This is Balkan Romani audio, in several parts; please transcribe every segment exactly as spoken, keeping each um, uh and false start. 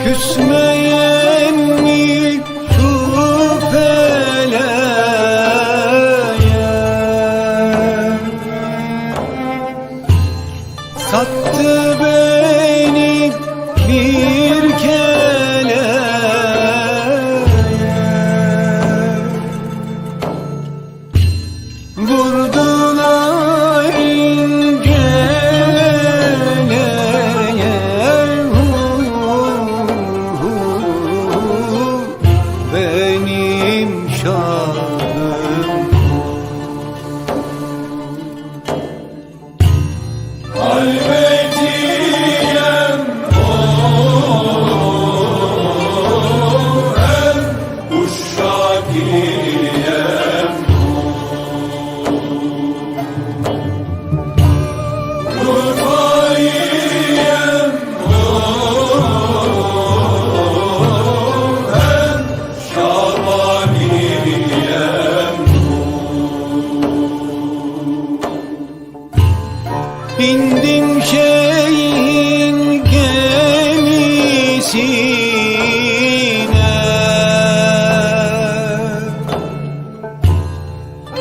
Küsmeyen mi şu feleğe? Sattı beni bir keleğe. Vurdular ince, benim şahım. Halvetiyem o, hem uşak iyem o. Rufayiyem o, hem Şabaniyem o. Bindim şeyhin gemisine.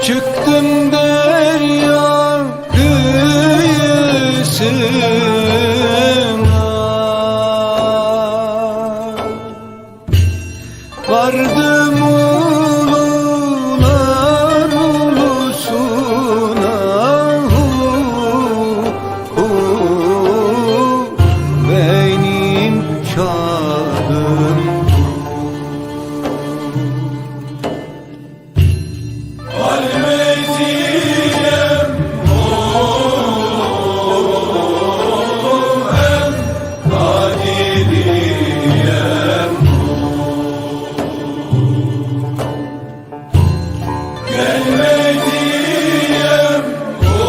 Çıktım derya kıyısına. Vardım ulular ulusuna, hu, hu, benim şahım. Halvetiyem o, hem Kadiriyem o. Gelmediyem o,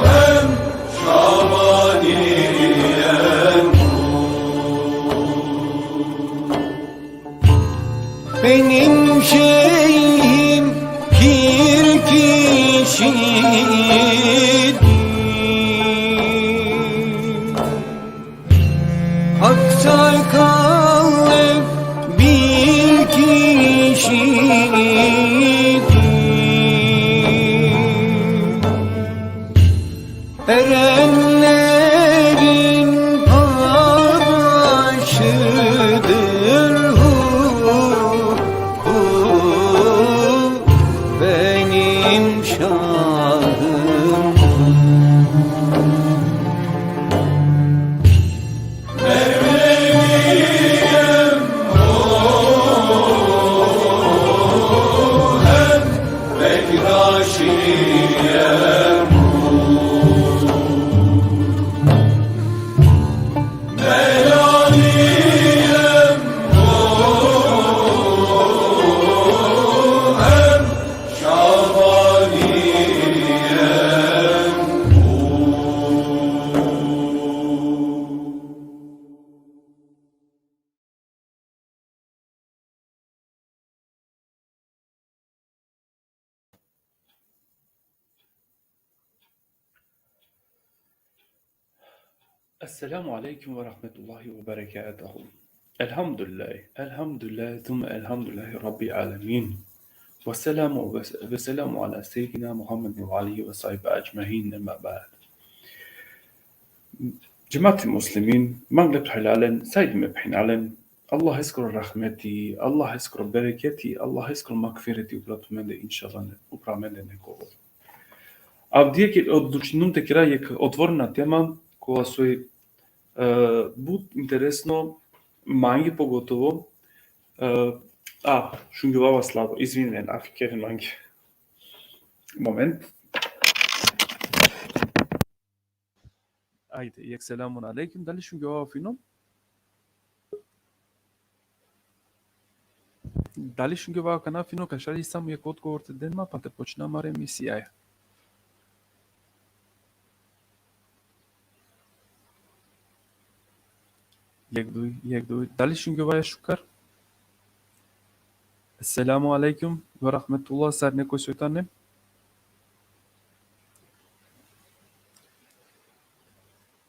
hem Şabaniyem o. Benim şeyhim bir kişidir. Aksakallı bir kişidir. Erenlerin paşıdır, hu, hu, benim şahım. Mevleviyem o, hem Bektaşiyem o. Melaliyem o, hem Şabaniyem o. السلام عليكم ورحمة الله وبركاته. الحمد لله، الحمد لله، ثم الحمد لله رب العالمين. والسلام وبس-، والسلام على سيدنا محمد وعلى آله وصحبه أجمعين، أما بعد. Džemati muslimin, mangli phenalen, said me phenalen, Allaheskoro rahmeti, Allaheskoro bereketi, Allaheskoro magfireti upro tumende, inšallah, ne, upro amende nekobor. Avdive odlučinum te kera jekh otvorena tema, kova soj, e, but interesno, mange pogotovo, e, a, šungjovava slabo, izvini, afi keren mange. Moment. Ajde, jekh selamun alejkum. Dali šungjovava fino? Dali šungjovava akana fino, ka šaj samo jekh odgovor te den ma, pa te počna amare emisijaja. Jekh duj, jekh duj. Dali šungjovaja šukar? Esselamu alejkum ve rahmetullah, sar nekoj soj tane?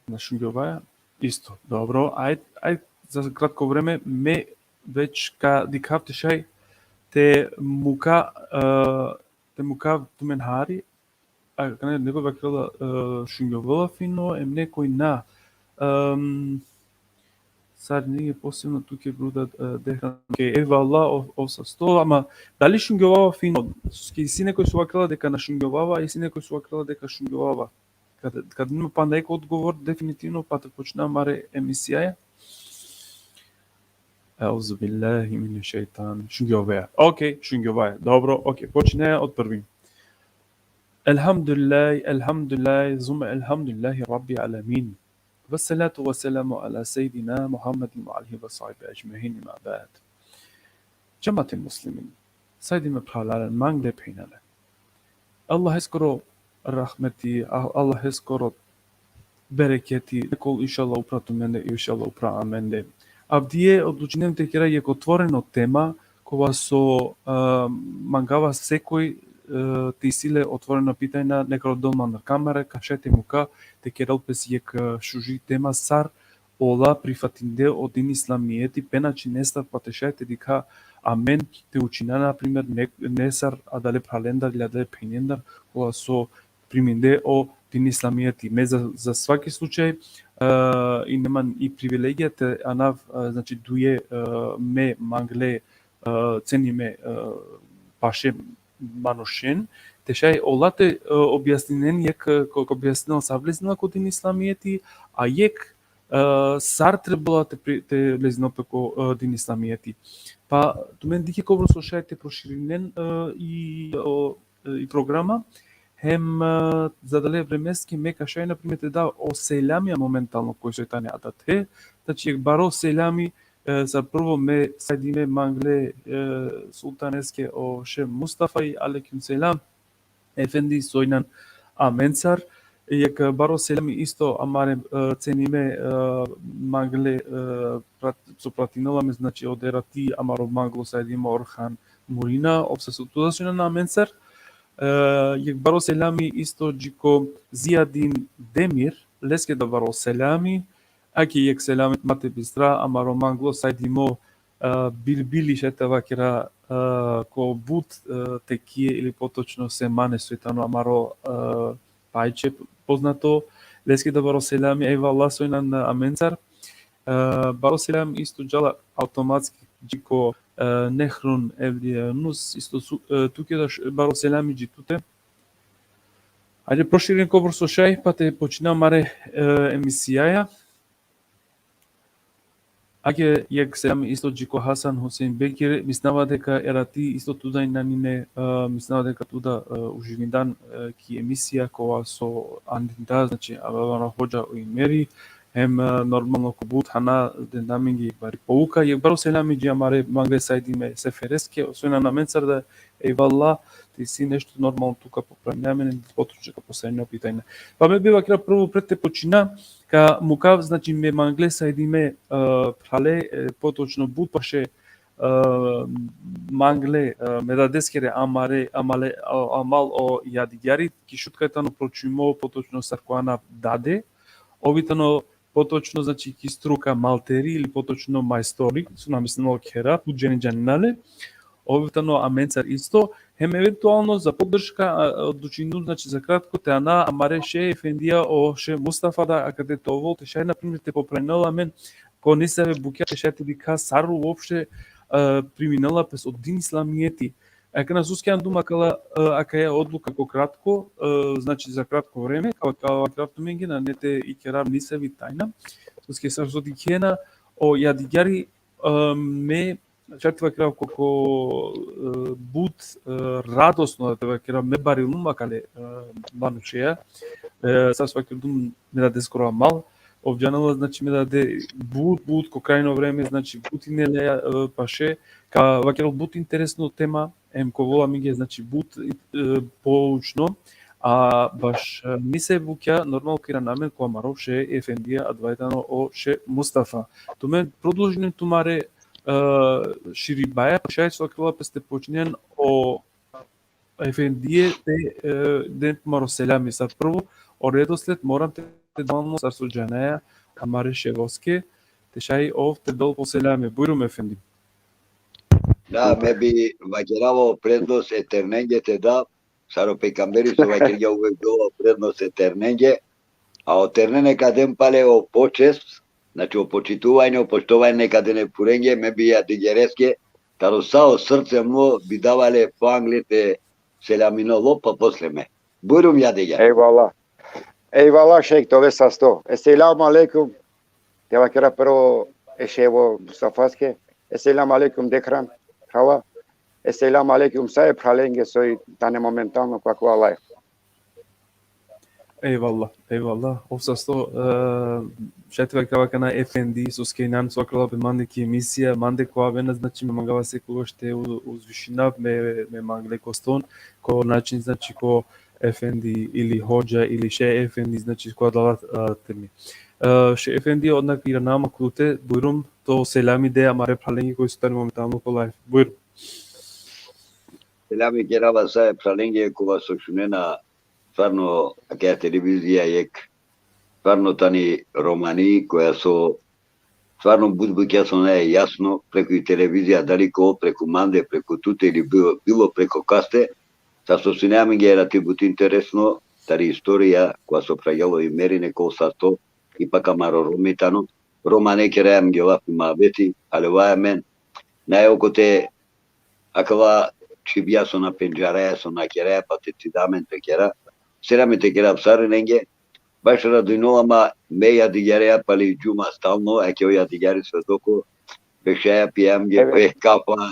Na šungjovaja. Isto, dobro. Aj, aj za kratko vreme me već ka dikhav te šaj te muka, e, te mukav tumen hari, a, kana neko vakerela, e, šungjovela fino, em nekoj na. Em, sar nije posebno tuke, Bruda, e, Dehran. Okej, ejvallah, o, o sasto, ama dali šungjovava fino? Soske isi nekoj so vakerela deka na šungjovava, isi nekoj so vakerela deka šungjovava. Kad, kad ima panda jek odgovor, definitivno, pa te počna amare emisijaja. Euzu billahi mine šejtan. Šungjovaja. Okej, šungjovaja. Dobro, okej, počinea od prvi. Elhamdulillahi, elhamdulillahi, zumme elhamdulillahi Rabbil alemin. Ve salatu ve selamu ala sejidina Muhammedin ve alihi ve sahbihi ecmain, emma ba'd. Džematil muslimin, sajdime phralalen, mangle phenjalen. Allaheskoro rahmeti, A-, Allaheskoro bereketi, nek ol inšallah upra tumende, inšallah upra amende. Avdive odlučingjum te kera jek otvoreno tema, kova so, e, mangava sekoj, e, te isi le otvorena pitanja, nek rodel man kamera, ka šaj te muka te kerel pes jek, e, šuži tema sar ola prifatinde o din islamijeti, pe način nesar, pa te šaj te dikha amen te učina, na primer, ne-, nesar adale phralendar ili adale phenjendar, kola so priminde o din islamijeti. Me za, za svaki slučaj, e, ine man i privilegija te anav, e, znači, duje, e, me mangle, e, cenime, e, paše manušen, te šaj ola te, e, objasninen jek, e, ko, ko objasninen sar vlezinela ko din islamijeti, a jek, e, sar trebela te pri-, te vlezinel pe ko, e, din islamijeti. Pa tumen dikhe kobor so šaj te proširinen, e, i, o, e, i programa, hem, e, za adale vremeske me ka šaj, na primer, te dav o selamija momentalno koj soj tane adate, znači, jek baro selami, e, sar prvo me sajdime mangle, e, sultaneske, o šeh Mustafa, i alejkum selam, efendi, so injan amencar. Jek baro selami isto amare, e, cenime, e, mangle, e, prat-, so pratinela amen, znači, od erati amaro manglo sajdime Orhan Murina, ov sasto tu da so injan amencar. E, jek baro selami isto dži ko Zijadin Demir, leske da baro selami, ake jek selami ma te bistra, amaro manglo sajdimo, e, Bilbili, šaj te vakera, e, ko but, e, tekije ili potočno semane soj tano amaro, e, pajče poznato, leske da baro selami, ejvallah so injan amencar. E, baro selami isto džala automatski dži ko, e, Nehrun Evlijanus, isto su, e, tuke da š-, baro selami dži tute. Ajde, proširin kobor so šaj, pa te počina amare, e, emisijaja. Ake jek selam isto dži ko Hasan Husein Bekir, mislinava deka erati isto tu da injan ine, e, mislinava deka tu da, e, uživindan, e, ki emisija kova so andinda, znači, avela amaro hodža o Imeri, hem, e, normalno ko but thana denda amenge jek bari pouka, jek baro selami dži amare mangle sajdime Sefereske, so injan amencar da, ejvallah, te isi nešto normalno tu ka popravina amen, potočno ka postavina pitanja. Pa me bi vakera prvo pred te počina, ka mukav, znači, me mangle sajdime, e, phrale, e, potočno but paše, e, mangle, e, me dadeskere amare, amale, a-, amal o jadigjari, ki Šutka tano pročimo, potočno sar ko anav dade, ov i tano potočno, znači, ki struka malteri ili potočno majstori, so na mislinela o khera, but džene džanena le, ov i tano amencar isto, hem eventualno za podrška, a, odlučingjum, znači, za kratko te ana amare šeh efendija o šeh Mustafa da, akate te ovol, te šaj, na primer, te popravinel amen ko nesave bukja, te šaj te dikha sar uopšte, e, priminela pes o din islamijeti. Akana soske andum akala, e, akaja odluka ko kratko, e, znači, za kratko vreme, ka, ka vakerav tumenge, nane te ikerav nisavi tajna, soske sar so dikhena, o jadigjari, e, me, šaj te vakerav ko, ko, e, but, e, radosno da te vakerav, me barilum akale, e, manušeja, e, sar so vakerdum me dadeskoro amal, ov džanela, znači, me dade but, but ko krajno vreme, znači, but ine le, e, paše, ka vakerel but interesno tema, em ka ovol amenge, znači, but, e, poučno, a baš, e, nesave bukja, normalno, ka irana amen ko amaro šeh efendija, adava i tano o šeh Mustafa. Tumen prodolžinen tumare, e, širibaja, pa šaj so vakerela pes te počinen o efendije te, e, den tumaro selami. Sar prvo, o redosled moram te, te dam, sar so džanaja, amare šejhoske, te šaj ov te del po selami. Bujrum, efendi. Da, me bi vakerava o prednost e ternenge te da, sar o pejgamberi so vakergja, uvek dela o prednost e ternenge, a o terne neka den pale o počest, znači o počituvanje, o poštovanje neka den e purenge, me bi jadigereske, taro sa o srce mo bi dava le po angle te selaminel o, pa posle me. Bujrum, jadiger. Eyvallah. Eyvallah šejh, te ove sasto. Esselamu alejkum. Te vakera prvo e šejho Mustafaske. Esselamu alejkum, Dekran. Hala. Esselamu alejkum sa e phralenge soj tane momentalno ko akava live. Eyvallah, eyvallah. Ov sasto, e, šaj te vakerav akana, efendi, soske inan so vakerela pe mande ki emisija, mande ko avena, znači me mangava sekogaš te u-, uzvišinav, me, me mangle koston, ko način, znači, ko efendi ili hodža ili šejh efendi, znači, ko adala, a, temi. E, šejh efendi, odnak iranama ko tute, bujrum, to selami de amare phralenge koj so tane momentalno ko live. Bujrum. Selami kerava sa e phralenge kova so šunena, stvarno, akaja televizija jekh, stvarno tani romani, koja so stvarno but bukja so nae jasno, preku i televizija, dali ko, preku mande, preku tute ili bilo, bilo preku kaste, sa so sine amenge erati but interesno, tari istorija, koja so phragjalo i Meri, neko sasto, i pak amaro Romi tano, Roma ne kera amenge lafi muhabeti, alevaja amen, nae okote akala čhibja so na pendžaraja, so na keraja, pa te cida amen te kera. Selami te kerav sarinenge. Baš radujnela ma, me jadigereja pali džuma stalno, ake o jadigeri svedoko, bešaja, pija amenge, evet, po jekh kafa.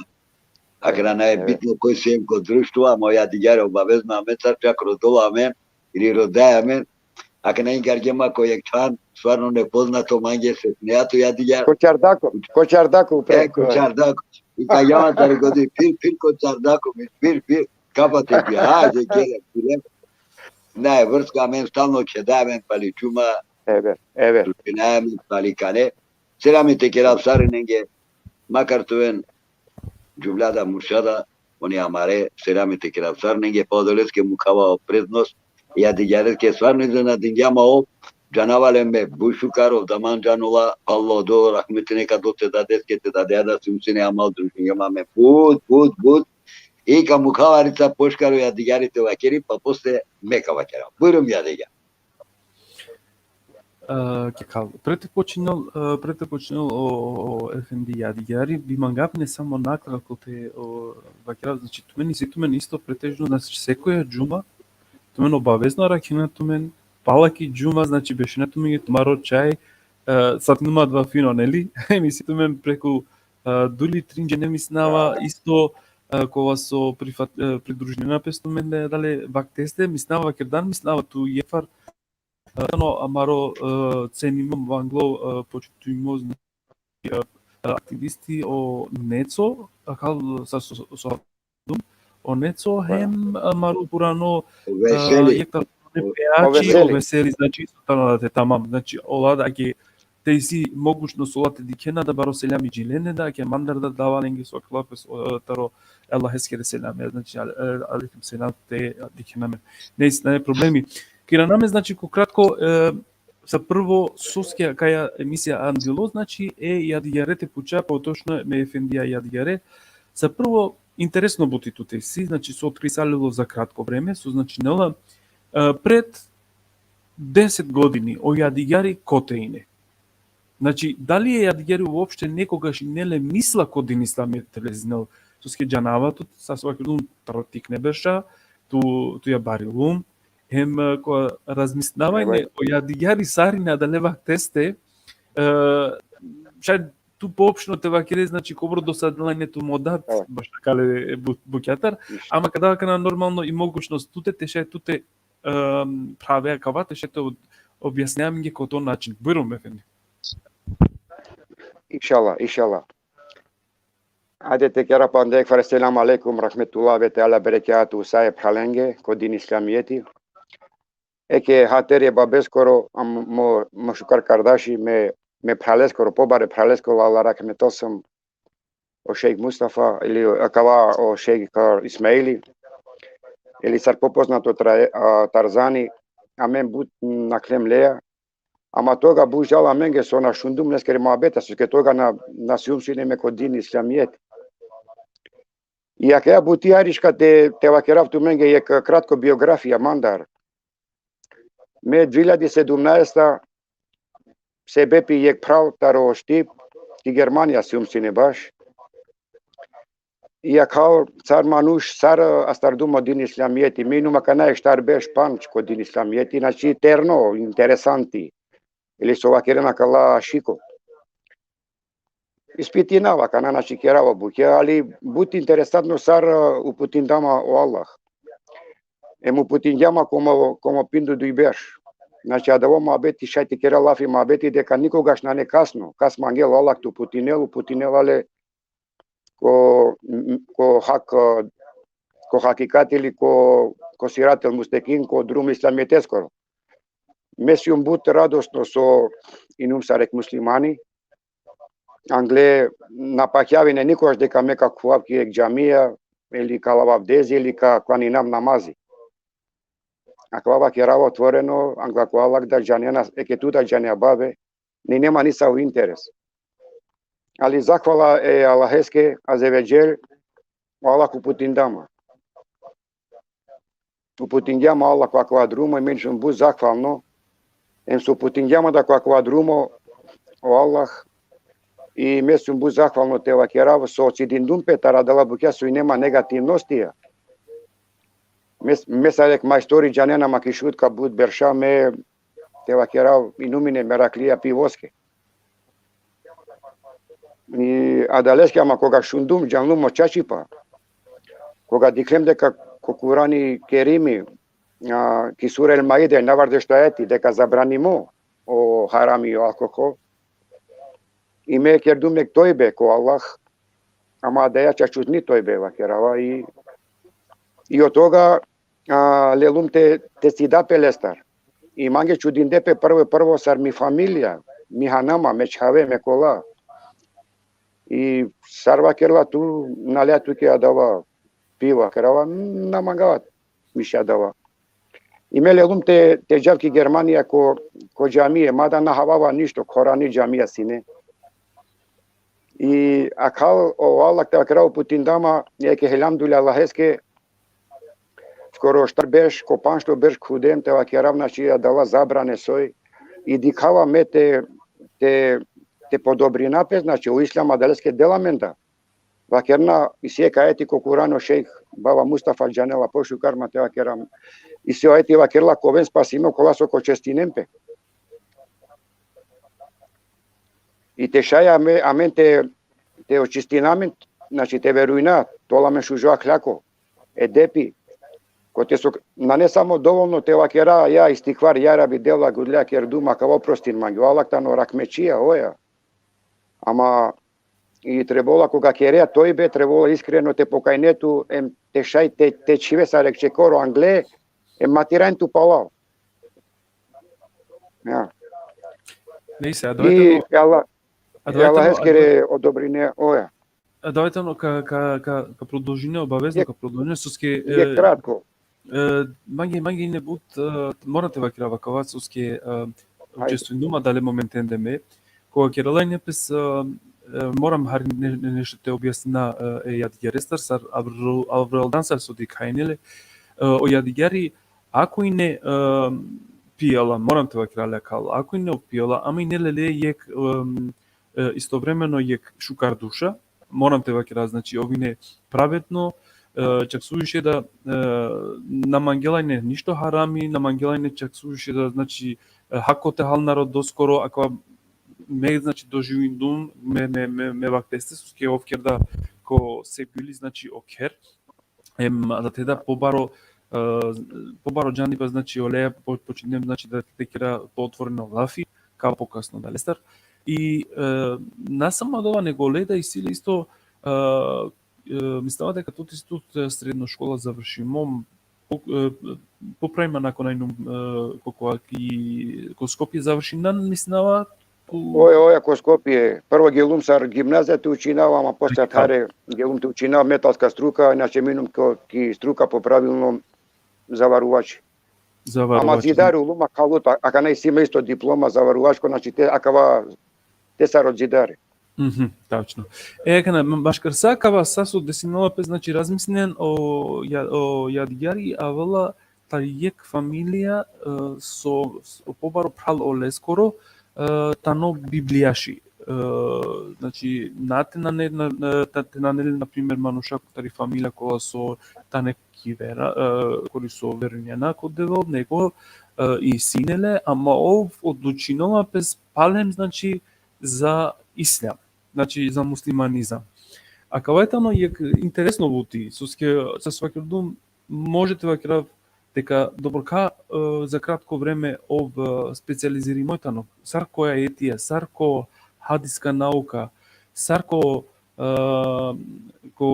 Akana nae, evet, bitno koj siem ko društvo, ama o jadigeri obavezno amen, sar čak rodola amen, ili rodaja amen, akana ingargje ma ko jekh čhan, stvarno nepoznato mange, se smeja to jadiger. Ko čardako, ko čardako, e, pre-, ko čardako. I ka jama tari godi, phir, phir ko čardako, phir, phir, kafa te pija, hajde, gele, gele. Nae, vrska amen stalno čhedaja amen pali džuma, evet, evet, družinaja amen pali kane. Selami te kerav sarinenge, makar te oven džuvlja da, murša da, oni amare, selami te kerav sarinenge, pa odoleske mukhava o prednost, jadigereske stvarno iznenadingja ma ov, džanava le me but šukar, ov da man džanola, Allah odo rahmeti neka del te dadeske, te dadeja da, sum sine amal, družingja ma amen but, but, but, i ka mukhava harica pošukar o jadigeri te vakeri, pa posle me ka vakerav. Bujrum, jadiger. E, ke kal-, pred te počinel, e, pred te počinel o, o, o efendi jadigeari, bi mangav pe samo nakratko te, o, vakerav, znači, tumen isi tumen isto pretežno, znači, sekoja džuma, tumen obavezno arakhena tumen, pala ki džuma, znači, bešena tumen, tumaro čhaj, e, sar te numa adava fino, neli? Em isi tumen preku, e, duli trin džene, mislinava, isto, e, kova so prifat-, e, pridružinena pes tumen, e, adale vakteste, mislinava, vakerdan, mislinava tu jekvar, e, ano amaro, e, cenimo, manglo, e, počitimo, znači, e, e, aktivisti o Neco, akal sa so, so, so, o Neco, hem amaro purano, e, Veseli. Jekh taro purane pejači, o Veseli. O Veseli, znači, isto tano adate, tamam. Znači, ola da ke te isi mogućnost ola te dikhena, da baro selami dži lende, da, ke mandar da dava lenge so akala pes, o, taro Allaheskere selami, znači, al-, e, alejkum selam, te dikhena amen. Nesi, nane problemi. Ka irana amen, znači, ko kratko, e, sa prvo, soske akaja emisija andilo, znači, e jadigere te puča, potočno me efendija jadigere. Sa prvo, interesno buti tute isi, znači, so otkrisalilo za kratko vreme, so značinela, e, pred deset godini o jadigeri kote ine. Znači, dali e jadigeri uopšte nekogaš ine le misla ko din islamije te lezinel, soske džanava tut, sa so vakerlum, taro tikne berša, tu, tuja barilum, hem, e, ko razmislinava ine, o jadigeri sarine adale vakteste, e, šaj tu poopšteno te vakere, znači, kobor dosadela ine tumo dad, baš akale bu-, bukjatar, ama ka dav akana normalno i mogućnost tute, te šaj tute, e, phrave akava, te šaj te ob-, objasnea amenge ko to način. Bujrum, efendi. Inšallah, inšallah. Ajde te kera panda jekh fare selam alejkum, rahmetullah ve teala berekatu, sa e phralenge, ko din islamijeti. Eke hateri e babeskoro, am, mo, mo šukar kardaši, me, me phraleskoro, pobare phraleskoro, Allah rahmetelson, o šejh Mustafa, ili akava o šejh Ismaili, ili sar popoznato tra-, a, Tarzani, amen but nakhlem leja, Ama toga but žal amenge so na šundum leskere muhabeta, soske toga na, na sium sine me ko din islamijeti. I akaja buti hariška te, te vakerav tumenge jekh kratko biografija mandar. Me dve hiljade sedumnaesta sebepi jekh phral taro Štip, ki Germanija sium sine baš. I akal sar manuš, sar astardum o din islamijeti. Me inum akana štar berš pandž ko din islamijeti, znači terno, interesanti. Ili so vakerena akala šiko. Ispitinava akana, znači kerava bukja, ali but interesantno sar, e, uputindama o Allah. Em uputingjama komo, komo pindu duj berš. Znači, adava muhabeti šaj te kera lafi muhabeti deka nikogaš nane kasno. Kas mangel o Allah te uputinel, uputinela le ko, ko hak, ko hakikat ili ko, ko siratel mustekim, ko drum islamijeteskoro. Me sium but radosno so inum sar jekh muslimani, angle na pakjavine nikogaš deka me ka khuvav ki jekh džamija, ili ka lav avdezi, ili ka klaninav namazi. Akava vakerava otvoreno, angla ko Allah da džanena, eke tu da džanea babe, ni nema nisavo interes. Ali zahvala e Allaheske, Azze ve Dželle, o Allah uputinda ma. Uputingjama Allah ko akava drumo, i me sium but zahvalno. Em so uputingjama da ko akava drumo, o Allah, i me sium but zahvalno te vakerav, so cidindum pe taro adala bukja so ine ma negativnostija. Me, me sar jekh majstori džanena ma ki Šutka but berša, me te vakerav, inum ine meraklija pivoske. I adaleske ama koga šundum, džanlum o čačipa. Koga dikhlem deka ko Kurani Kerimi, a, ki sura El Maide, enjavardeš ajeti, deka zabranimo o harami, o alkohol. I me kerdum jekh tojbe ko Allah, ama adaja čačutni tojbe vakerava i, i od toga, a, lelum te, te cida pe lestar. I mange čudinde pe prvo, prvo sar mi familija, mi hanama, me čhave, me kola. I sar vakerela tu, na lea tuke adava pivo, vakerava, na mangava miše adava. I me lelum te, te džav ki Germanija ko, ko džamije, mada na havava ništo, khorani džamija sine. I akal o Allah te vakerav uputindama, eke elhamdulillah Allaheske, skoro štar berš, ko pandžto berš khudem te vakerav, znači, adala zabrane soj. I dikhava me te, te, te podobrina pe, znači, o Islam adaleske dela amen da. Vakerena, isi jekh ajeti ko Kurani, o šejh Baba Mustafa džanela pošukar ma te vakerav. Isi o ajeti vakerela ka oven spasime okola so ka očistinen pe. I te šaj ame-, amen te, te očistina amen, znači te verujna, te ola amen šužo ahlako, edepi. Kote so, nane samo dovolno te vakera, ja istigfar, ja Rabi, Devla, gudlja kerdum, akava oprostin mange. O Allah tano rahmetčija, oja. Ama i trebola koga kerea tojbe, trebola iskreno te pokajne tu, em te šaj te, te čhive sar jekh čekoro angle, em ma te iran tu palal. Ja. Nejse, a dovajte I ono, e Allah, a e dovajte ono, a Allaheskere odobrinea, oja. a dovajte ono, ka, ka, ka, ka produžine, obavezno Je- ka produžine, soske, Je e, kratko. E, mange, mange ine but, e, moram te vakerav akava, soske, e, učestvujnum adale momentende me, koga kerela ine pes, e, e, moram hari ne, ne, nešto te objasnina, e, e jadigerestar, sar Avro-, Avroeldan sar so dikha ine le, e, o jadigeri, ako ine, e, pijala, moram te vakerav le akal, ako ine o pijala, ama ine le le jekh, e, e, istovremeno jekh šukar duša, moram te vakerav, znači, ov ine pravedno, e, čak suviše da, e, na mangela ine ništo harami, na mangela ine čak suviše da, znači, e, hako te hal narodoskoro, akava me, znači, doživindum, me, me, me, me vakteste, soske ov kerda ko Sevgili, znači, o kher, em, da te da pobaro, e, pobaro džanipa, znači, oleja po-, počinem, znači, da te kera pootvoreno lafi, ka pokasno adalestar. I, e, na samo adava, nego ole da isi le isto, e, e, mislava deka tut isi tut, e, sredno škola završimo, po-, e, popravi ma ako na inum, e, ko, ko, ki, ko Skopje završindan, mislava, tu- Oja, oja, ko Skopje. Prvo gelum sar gimnazija te učinav, ama posle Aha. thare gelum te učinav metalska struka, inače me inum ko, ki struka po pravilno zavaruvači. Zavarovača. Ama zidari ulum, a kalut, a-, akana isi me isto diploma zavarovačko, znači te akava, te sar o zidari. Mhm, tačno. E, akana, m-, maškar sa akava, sa so desinela pe, znači, razmislinen o, ja, o Jadjari avela tari jekh familija, e, so, so pobaro phral oleskoro, e, tano biblijaši. E, znači, na te nane, na, na, ta-, te nane le, na primer, manuša tari familija kola so tane ki vera, e, kori so verujnena ko Devel, nego, e, i sine le, ama ov odlučinela pes palem, znači, za islam, znači, za muslimanizam. Akava tano jekh interesno buti, soske, sar so vakerdum, može te vakerav deka doborka, e, za kratko vreme ov, e, specijalizirimoj tano, sar ko ajetija, sar ko hadiska nauka, sar ko, e, ko,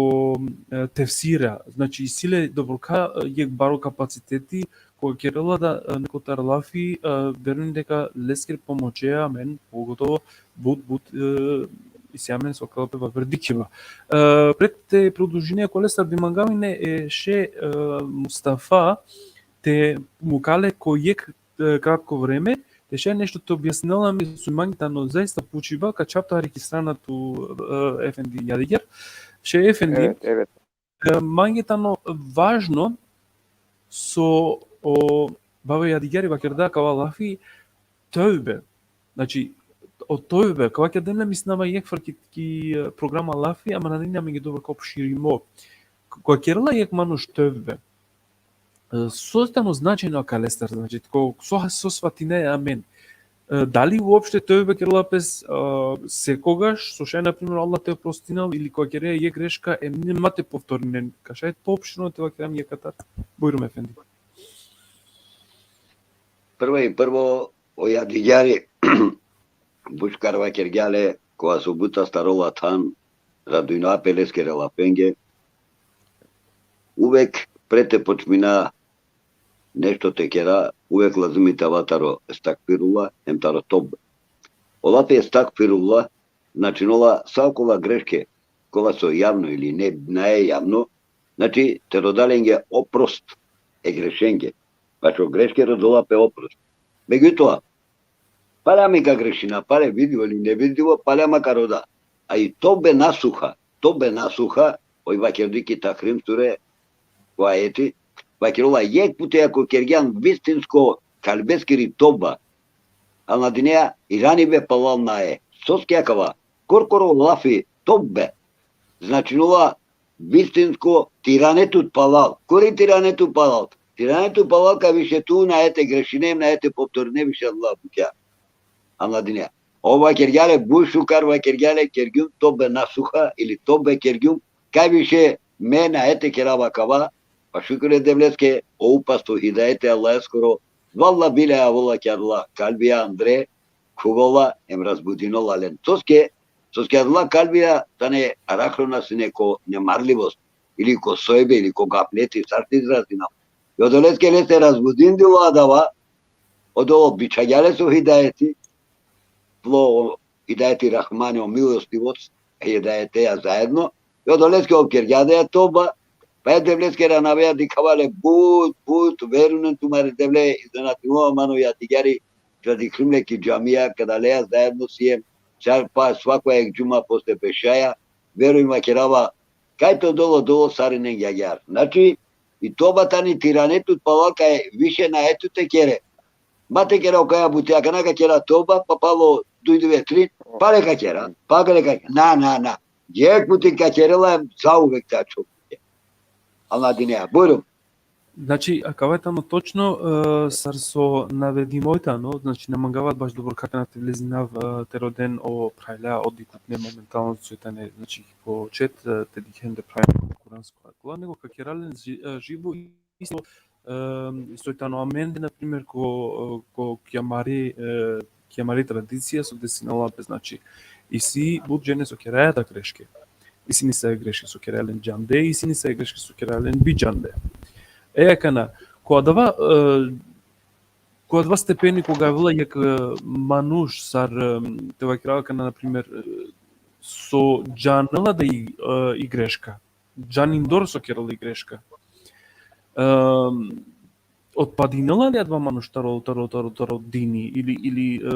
e, tefsira, znači, isi le doborka, e, jekh baro kapaciteti, koga kerela da, e, nekotar lafi, e, verujnum deka leskiri pomoćea amen, pogotovo but, but, e, isi amen so kerela pe vaver dikhiba. E, pred te produžine, kolestar bi mangava ine e šeh, e, Mustafa, te mukha le ko jekh, e, kratko vreme, te šaj nešto te objasninel amen, so mangi tano zaista pučiba, ka čhav tari ki strana tu, e, efendi Jadiger. Šeh efendi, Evet, evet. e, mangi tano važno so o baba Jadigeri vakerda kava lafi tevbe. Znači, o tevbe, kava kerdem le, mislinava, jekh far ki, ki, e, programa lafi, ama na dini amenge dobro ka opširimo. Ko-, kova kerela jekh manuš tevbe, e, so tano značenje akalestar, znači, ko, so, so svatine amen. E, dali uopšte tevbe kerela pes, e, sekogaš, so šaj, na primer, Allah te oprostinel, ili kova kere jekh greška, em nema te povtorinen, ka šaj poopštino te vakerav jekh katar? Bujrum, efendi. Prvo i prvo, o Jadigjari, but šukar vakergja le, kova so but astaro ola than, radujnava pe leskere lafenge. Uvek pred te počmina nešto te kera, uvek lazimi te ava taro estagfirullah, em taro tobbe. O lafi estagfirullah, značinola sa okola greške, kola so javno ili ne, nae javno, znači, te roda lenge oprost e grešenge. Bašo greške rodola pe oprost. Međutoa, pale amen ka grešina, pale vidljivo ili nevidljivo, pale amen ka roda. A i tobbe nasuha, tobbe nasuha, oj vakerdi ki Tahrim sure, ko ajeti, vakerola: jekh puti ako kergjan vistinsko kalbeskiri tobba, al na dinea iranibe palal nae. Soske akava? Korkoro lafi tobbe značinola vistinsko, te irane tut palal. Kori te irane tut palal? Te irane tut palal kaj više tu nae te grešine, nae te povtorine više adala butja. Al na dinea. Ov vakergja le, but šukar vakergja le, kergjum tobbe nasuha ili tobbe kergjum, kaj više me nae te kerav akava. Pa šukri e Devleske, o upas o hidajeti Allaheskoro, valla billahi, avela ki adala kalbija andre, khuvela em razbudinola len. Soske, soske adala kalbija tane arakhljona sine ko nemarljivost, ili ko sojbe, ili ko gafleti, sar te izrazinav. I odoleske leste razbudindilo adava, odova bičhagja lese o hidajeti, plo o hidajeti Rahmani, o milostivost, e hidajeteja zaedno, i odoleske ov kergja adaja toba, pa e Devleskere anaveja dikhava le but, but, verujnen tumare Devle, iznenadinela man o Jadigjari, dža dikhljum le ki džamija, kada leja zaedno siem, sar pa svako jekh džuma posle bešaja, verujnen vakerava, kaj te odol, odol, sarinenge agjaar. Znači, i toba tani te irane tut palal kaj više nae tut te kere. Ma te kera okaja buti, akana ka kera toba, pa palo duj dive, trin, pale ka kera, pale ka kera. Na, na, na. Jekh puti ka kerela, zauvek te ačhol. Al na dinea. Bujrum. Znači, akava tano točno, e, sar so navedimo tano, znači, na mangava baš doborka akana te vlezinav, e, te roden o phralja, o dikhutne momentalno so tane, znači, ko chat, e, te dikhen de phralja ko kuransko akola, nego ka kera len ži-, e, živo isto, e, isto tano amende, na primer, ko, ko, ki amari, e, ki amari tradicija so desinela pe, znači, isi but džene so keraja da greške. Isi nesave greške so keraja len džande, isi nesave greške so keraja len bidžande. E, akana, ko adava, e, ko adava stepeni koga avela jekh, e, manuš sar, e, te vakerav akana, na primer, e, so džanela da i, e, i greška. Džanindor so kerela i greška. E, Otpadinela li adava manuš taro, taro, taro, taro dini, ili, ili, e,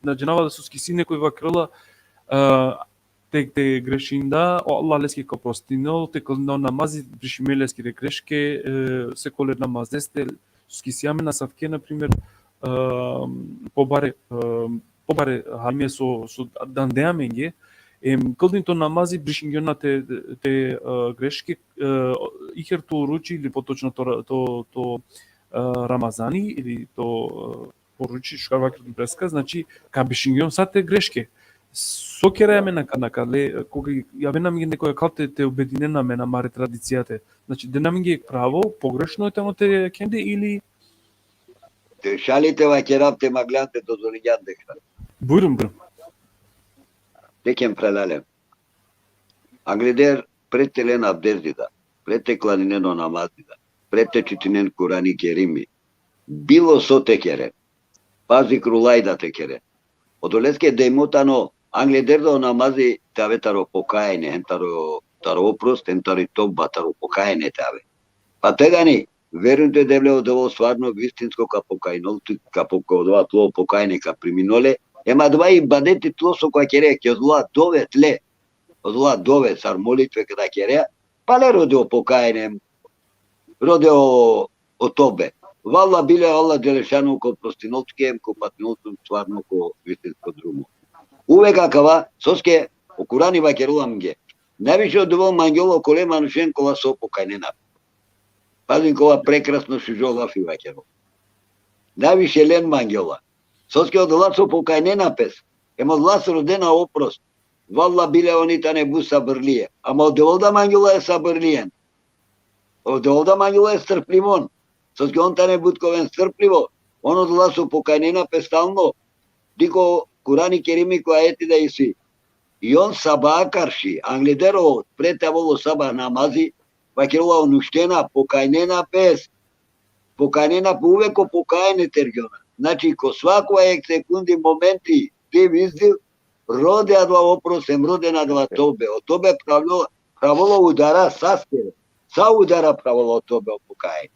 na džanava da soske isi nekoj vakerela, e, te, te grešinda, o Allah leske ka oprostinel, te klanina o namazi, brišime leskere greške, e, sekole namazeste, soske isi amen asavke, na primer, e, pobare, e, pobare halime so, so dande amenge, em, kldin to namazi, brišingjon na te, te, e, greške, e, ikher to oruči, ili potočno to, ra-, to, to, e, Ramazani, ili to, e, oruči, šukar vakerdum preska, znači, ka brišingjon sa te greške. So keraja amen akana, kale, koga javena amenge nekoj akal te, te ubedinena amen amare tradicijate. Znači, dena amenge pravo, pogrešno e tano te kende, ili Te šali te vakerav, te maglan, te dozvolingjan te šali. Bujrum, bujrum. Dikhen, phralalen. Angleder, pred te len abdesti da, pred te klaninen o namazi da, pred te čitinen Kurani Kerimi, bilo so te keren, pa zikrullah da te keren. Odoleske dejmo tano, angleder da o namazi te ave taro pokajanje, hem taro, taro oprost, hem tari tobba, taro pokajanje te ave. Pa tegani, verujn te Devle, o Devel stvarno, vistinsko ka pokajnol tu, ka poka-, odova tlo pokajanje ka priminol le, em adava ibadeti tlo so ka kere, ki odola dove tle, odola dove sar molitve kada kere, pale rode o pokajanje, rode o, o tobe. Vallah billah, Allah dželešanuhu ka oprostinol tuke, em ka upatnol tu stvarno ko vistinsko drumo. Uvek akava, soske o Kurani vakerela amenge. Najviše o Devel mangela okole manušen kola so pokajnena. Pazin, kova prekrasno šužo lafi vakerela. Najviše len mangela. Soske odola so pokajnena pes, em odola so rodena oprost. Vallah billah, oni tane but sabirlije. Ama o Devel da mangela e sabirlijen. O Devel da mangela e strplivon. Soske on tane but ka oven strplivo. On odola so pokajnena pes stalno. Dikh o Kurani Kerimi ko ajeti da isi. I on sabaha karši, angleder o, pred te avol o sabah namazi, vakerela: on uštena, pokajnena pes. Pokajnena pe, uvek o pokajanje tergjona. Znači, ko svako jek sekundi, momenti, div iz div, rode adava oprost, em rode adava tobe. O tobe pravilo, pravilo udara saske. Sa udara pravilo o tobe, o pokajanje.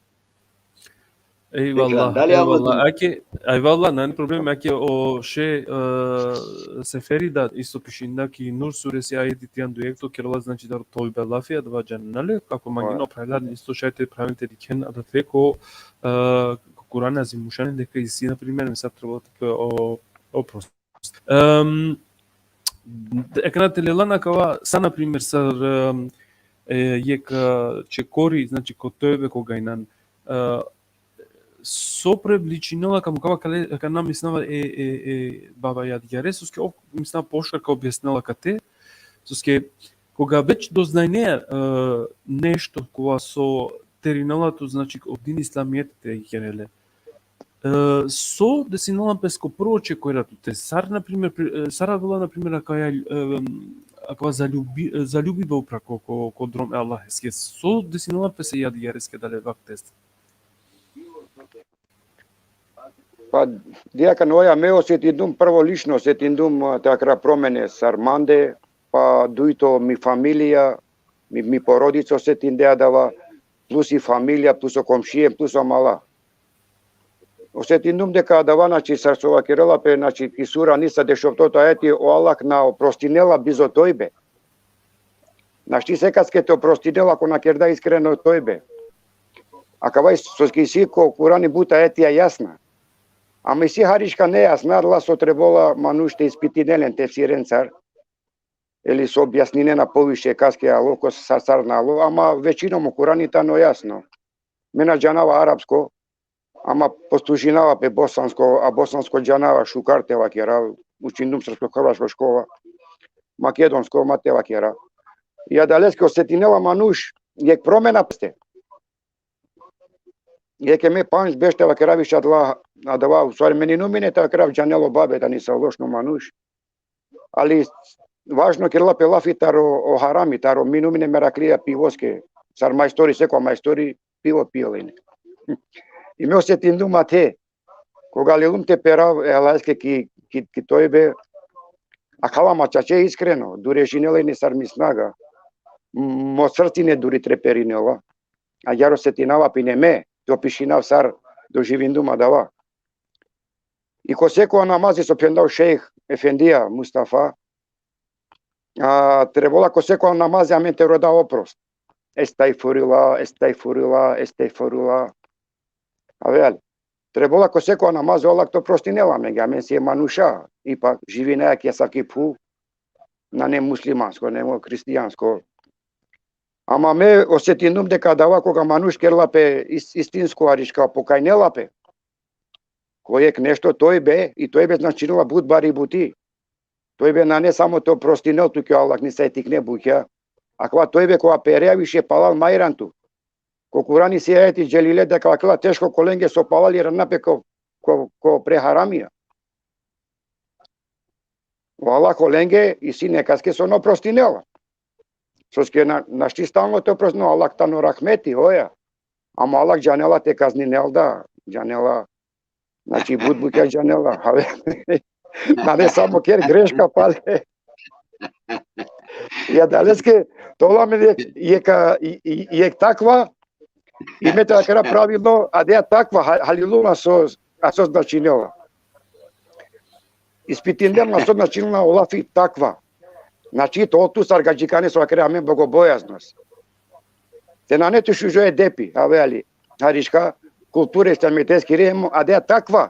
Ejvallah, dali ejvallah. Ake, ejvallah, nane problem, ake o šeh, e, Seferi da isto pišinda ki Nur suresi ajeti trianda u ekto kerela, znači, da o tobe lafi, adava džanena le, ako mangena o phralalen isto šaj te pravin te dikhen adate ko, e, ko Kurani Azimušan, deka isi, na primer, me sa trebela te o, oprost. Em, akana te lela akava, sa, na primer, sar, em, e, jek, e, čekori, znači, ko tobe koga inan, e, so privličinela, ka mukava kale, akana mislinava e, e, e baba Jadgare, soske ov mislinava pošukar ka objasninel akate, soske koga već doznajne, e, nešto kova so terinela tut, znači, o din islamijeti te kere le. E, so desinela pes ko prvo čekori tute, sar, na primer, pri-, e, sar avela, na primer, akaja, e, akava zaljubi-, e, zaljubiba upra ko, ko, ko drom e Allaheske, so desinela pes e Jadgareske adale vakteste? Pa, dikh, akana oja, me osetindum, prvo lično osetindum, e, takra promene sar mande, pa dujto mi familija, mi, mi porodica osetinde adava, plus i familija, plus o komšije, plus o mala. Osetindum deka adava, znači, sar so vakerela pe, znači, ki sura Nisa, dešoftoto ajeti, o Allah na oprostinela bizo tojbe. Našti sekaske te oprostinel ako na kerda iskreno tojbe. Akava soske isi ko Kurani but ajetija jasna. Ama isi harička nejasna, adala so trebela manuš te ispitinel len, tefsirencar. Ili so objasninena poviše kaske alo, ko sa-, sar na alo, ama većinom o Kurani tano jasno. Me na džanava arapsko, ama poslužinava pe bosansko, a bosansko džanava šukar te vakerav, učindum srpsko-hrvatsko škola, makedonsko, ma te vakerav. I adaleske osetinela manuš jek promena peste. Jek e me pandž berš te vakerav više adala, adava, u stvari, me ninum ine te vakerav, džanel o babe, tani sa lošno manuš. Ali važno kerela pe lafi taro o harami, taro, mi ninum ine meraklija pivoske, sar majstori, seko majstori pivo pijela ine. I me osetindum ate, koga lelum te perav e Allaheske ki, ki, ki tojbe, akava ma čače iskreno, durežinela ine sar mi snaga, mo srce ine duri treperinela. Agjaar osetinava pe ine me, te opišinav sar doživindum adava. I ko seko namazi so phendao šejh efendija Mustafa, a, trebola ko seko namazi amen te roda oprost. Estagfirullah, estagfirullah, estagfirullah. Avel, trebola ko seko namazi Allah te prostinel amenge, amen si manuša, ipak živinaja ki asavki phuv, nane muslimansko, nane hristijansko. Ama me osetindum deka adava koga manuš kerela pe is-, istinsko, hariška, pokajnela pe. Ko jekh nešto tojbe, i tojbe značinela but bari buti. Tojbe nane samo te prostinel tuke o Allah nisave tikne bukja. Akava tojbe kova perea više palal ma iran tu. Ko Kurani isi ajeti dželile deka akala teško kolenge so palal irana pe ko, ko, ko pre haramija. O Allah olenge isi nekaske so na prostinela. Soske na, našti stalno te prostinel, Allah tano rahmeti, oja. Ama Allah džanela te kazninel da, džanela. Znači, but bukja džanela. Have, nane samo ker greška pale. I adaleske, te ovel amen jekh, jekh, a, i, i, jekh takva, i me te vakera pravilno, adaja takva, ha-, halilum aso, aso značinela. Ispitindem aso značinela o lafi takva. Znači, te ovel tu sar gadžikane so vakera amen bogobojaznost. Te nane tu šužo edepi, ave ali, hariška, kultura islamijateskiri, em adaja takva.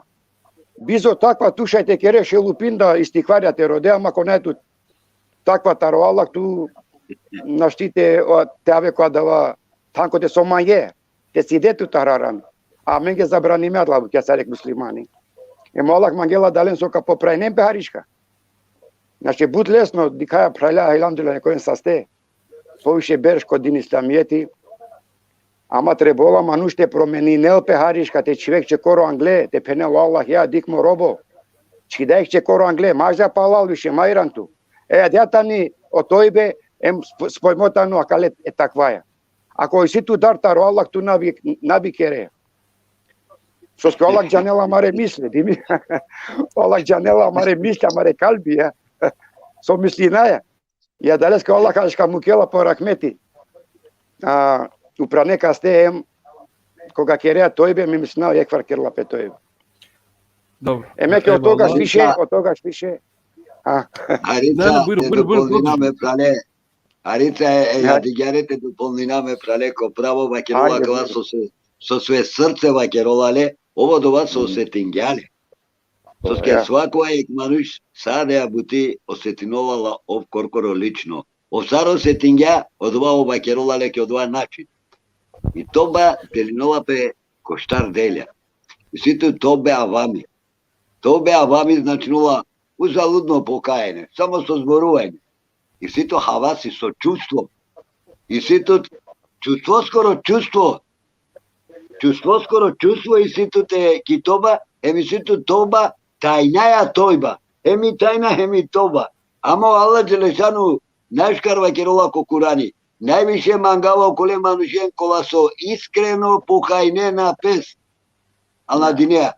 Bizo takva tu šaj te kere šelupin da istigfarja te rode, ama ako nane tu takva taro Allah tu našti te, o, te ave ko adava than kote so mange, te cide tu taro haram. Amenge zabranime adala bukja sar jekh muslimani. Em o Allah mangela adalen so ka popravinen pe, hariška. Znači, but lesno, dikhaja phralja, elhamdulillah, neka oven saste. Poviše berš ko din islamijeti. Ama trebola manuš te promeninel pe, hariška, te čhive jekh čekoro angle, te phenel: Allah, ja, dikh mo robo. Čhida jekh čekoro angle, ma dža palal više, ma iran tu. E, adaja tani o tojbe, em sp-, spojmo tano akale e takvaja. Ako isi tu dar taro Allah, tu na bi, na bi kere. Soske o Allah džanela amare misle, dimi. O Allah džanela amare misle, amare kalbi, ja. So mislinaja. I adaleske o Allah ka, ka mukela po rahmeti. A, uprane kaste, em koga kerea tojbe, me mislinav jekhvar kerela pe tojbe. Dobro. Em eke od togaš više, od togaš više. A. Harica, na, na, bujrum, te bujrum, bujrum, dopolnina me, prale. Harica, e, e, jadigere, te dopolnina me, prale, ko pravo vakerola, ajde, akava so se, so sve srce vakerola le, ov odova so osetingja le. Soske svako jekh manuš sa adaja buti osetinola la ov korkoro lično. Ov sar osetingja, odova ov vakerola le ki odova način. I toba delinola pe ko štar delja. Isi tu tobe avami. Tobe avami značinola uzaludno pokajanje, samo so zboruvanje. Isi tu havasi, so čustvo. Isi tu čustvoskoro čustvo. Čustvoskoro čustvo isi tu te ki toba, em isi tu toba, tajnaja tojba. Hem i tajna, hem i toba. Ama o Allah Dželešanu najšukar vakerola ko Kurani. Najviše mangava okole manušen kola so iskreno pokajnena pes. Anladinea.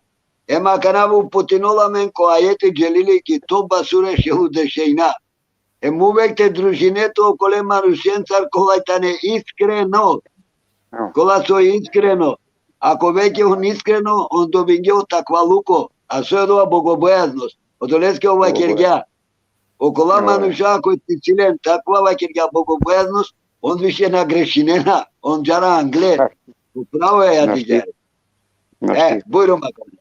Em akana uputinola amen ko ajeti dželili ki Toba sure šel u dešenja. Em uvek te družine tu okole manušencar kola tane iskreno. Kola so iskreno. Ako veke on iskreno, on dobinge o takvaluko. A so je odova? Bogobojaznost. Odoleske ov vakergja. Okola manuša ako isi len takva, vakergja, bogobojaznost, on više na grešinena, on džala angle. Upravo e, jadigere. E, bujrum akana.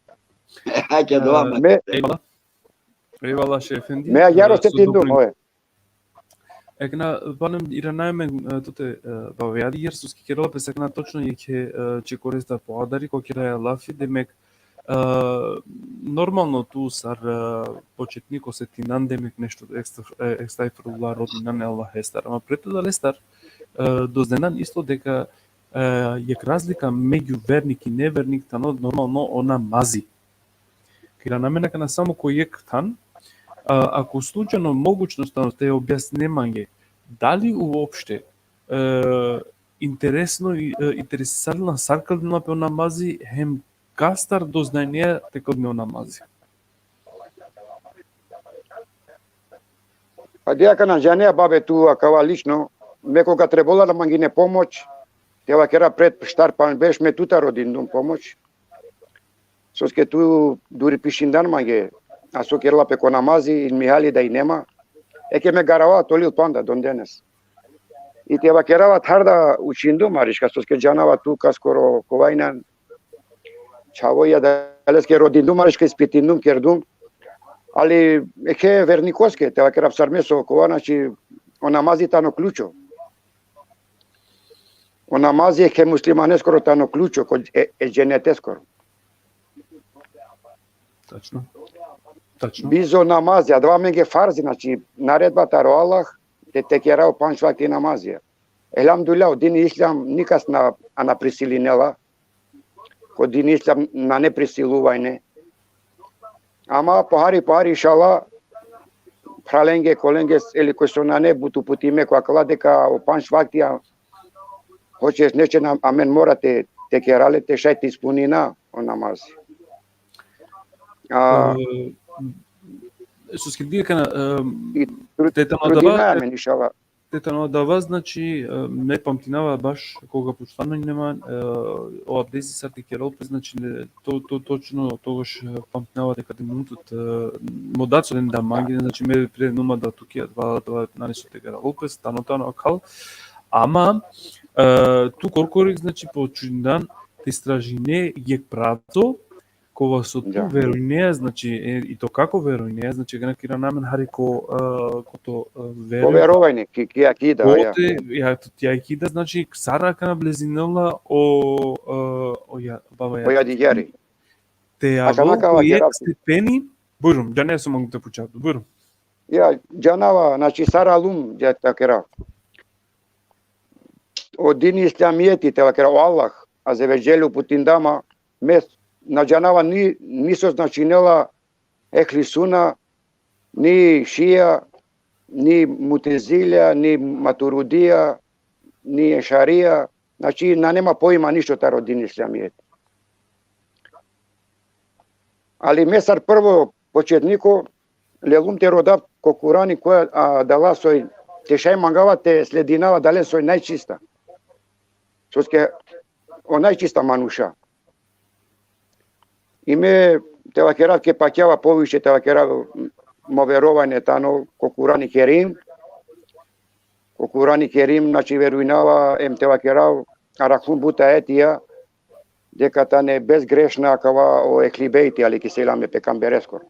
Hajde, dova me. Ejvallah. Ejvallah, šejh efendi. Me agjaar osetindum, oje. Akana, panem irana amen, e, tute, e, bavjadi, jer so ki kerela pes akana točno jekhe, e, čekores da poadari, ko keraja lafi, demek, e, normalno tu sar, e, početnik osetinan, demek, nešto ekstra, e, estagfirullah, rodinan e Allahestar. Ama pred adalestar, e, doznajnan isto deka, e, jekh razlika megju vernik i nevernik tano normalno o namazi. Ka irana amen akana samo ko jekh than, a, ako slučajno mogućnost tano te objasnine mange, dali uopšte, e, interesno i, e, interesisarela sar klanjinela pe o namazi, hem kastar doznajnea te klanjinel o namazi. Pa deka na džanea, babe, tu akava lično, me koga trebola da mangine pomoć, te vakera pred štar panč berš me tutar rodindum pomoć. Soske tu duri pišindan mange, a so kerela pe ko namazi, ilmihali da i nema. Eke me garava tolil panda dondenes. I te vakerava tharda učindum mariška, soske džanava tu kaskoro kova injan čhavo, ja adaleske rodindum mariška, ispitindum kerdum. Ali eke vernikoske, te vakerav sar me so kova, znači, o namazi tano ključo. O namazi eke muslimaneskoro tano ključo, ko e, e dženeteskoro. Tačno. Tačno. Bizo namazi, adava amenge farzi, znači, naredba taro Allah, te, te kera o panč vakti namazija. Elhamdulillah, o dini islam nikas na, a na prisilinela. Ko dini islam nane prisiluvanje. Ama pohari, pohari, inšallah, phralenge, kolenge, eli koj so nane but uputime ko akala, deka o panč vakti, a, hoćeš neće, na, amen mora te, te kera le, te šaj te ispunina o namazi. A, E, soske dikh kana, i e, tru-, te tano trudina adava, amen, inšallah. te tano adava, znači, e, me pamtinava baš koga pučtano inama, e, o abdesi sar te kerel pe, znači, ne, to, to, točno togaš, e, pamtinava deka te mund tut, e, mo daco len da mange, znači, me prenuma da tuke adava, adava nane so te kerel pe, tano, tano akal. Ama, e, tu korkori, znači, počindan te istražine jekh pravco, kova so tu Da. verujnea, znači, e, i to kako verujnea, znači, kana kira namen hari ko, e, ko to, e, Ko verujnja. verovanje, ki, ki akida, ja. Ote, ja, to ti akida, znači, sar akana blezinela o, e, o ja, baba ja. O jadijari. Te Akana avol ka ko jekh vakerav. Stepeni, bujrum, džanea so mangum te pučav, bujrum. Ja, džanava, znači, sar alum, ja, te vakerav. O dini islamijeti, te vakerav, o Allah azze ve dželle uputindama, me na džanava ni, ni so značinela ehli sunna, ni šija, ni mutezilja, ni maturidija, ni ešarija, znači, nane ma pojma ništo taro dini islamijeti. Ali me sar prvo početniko, lelum te rodav ko Kurani koja, a, adala soj, te šaj mangava te sledinava adalen soj najčista. Soske o najčista manuša. I me, te vakerav, ke pakjava poviše, te vakerav, mo verovanje tano ko Kurani Kerim. Ko Kurani Kerim, znači, verujnava, em, te vakerav, arakhum but ajetija, deka tane bezgrešna akava o ehli bejti, alejhi selam, e pejgambereskoro.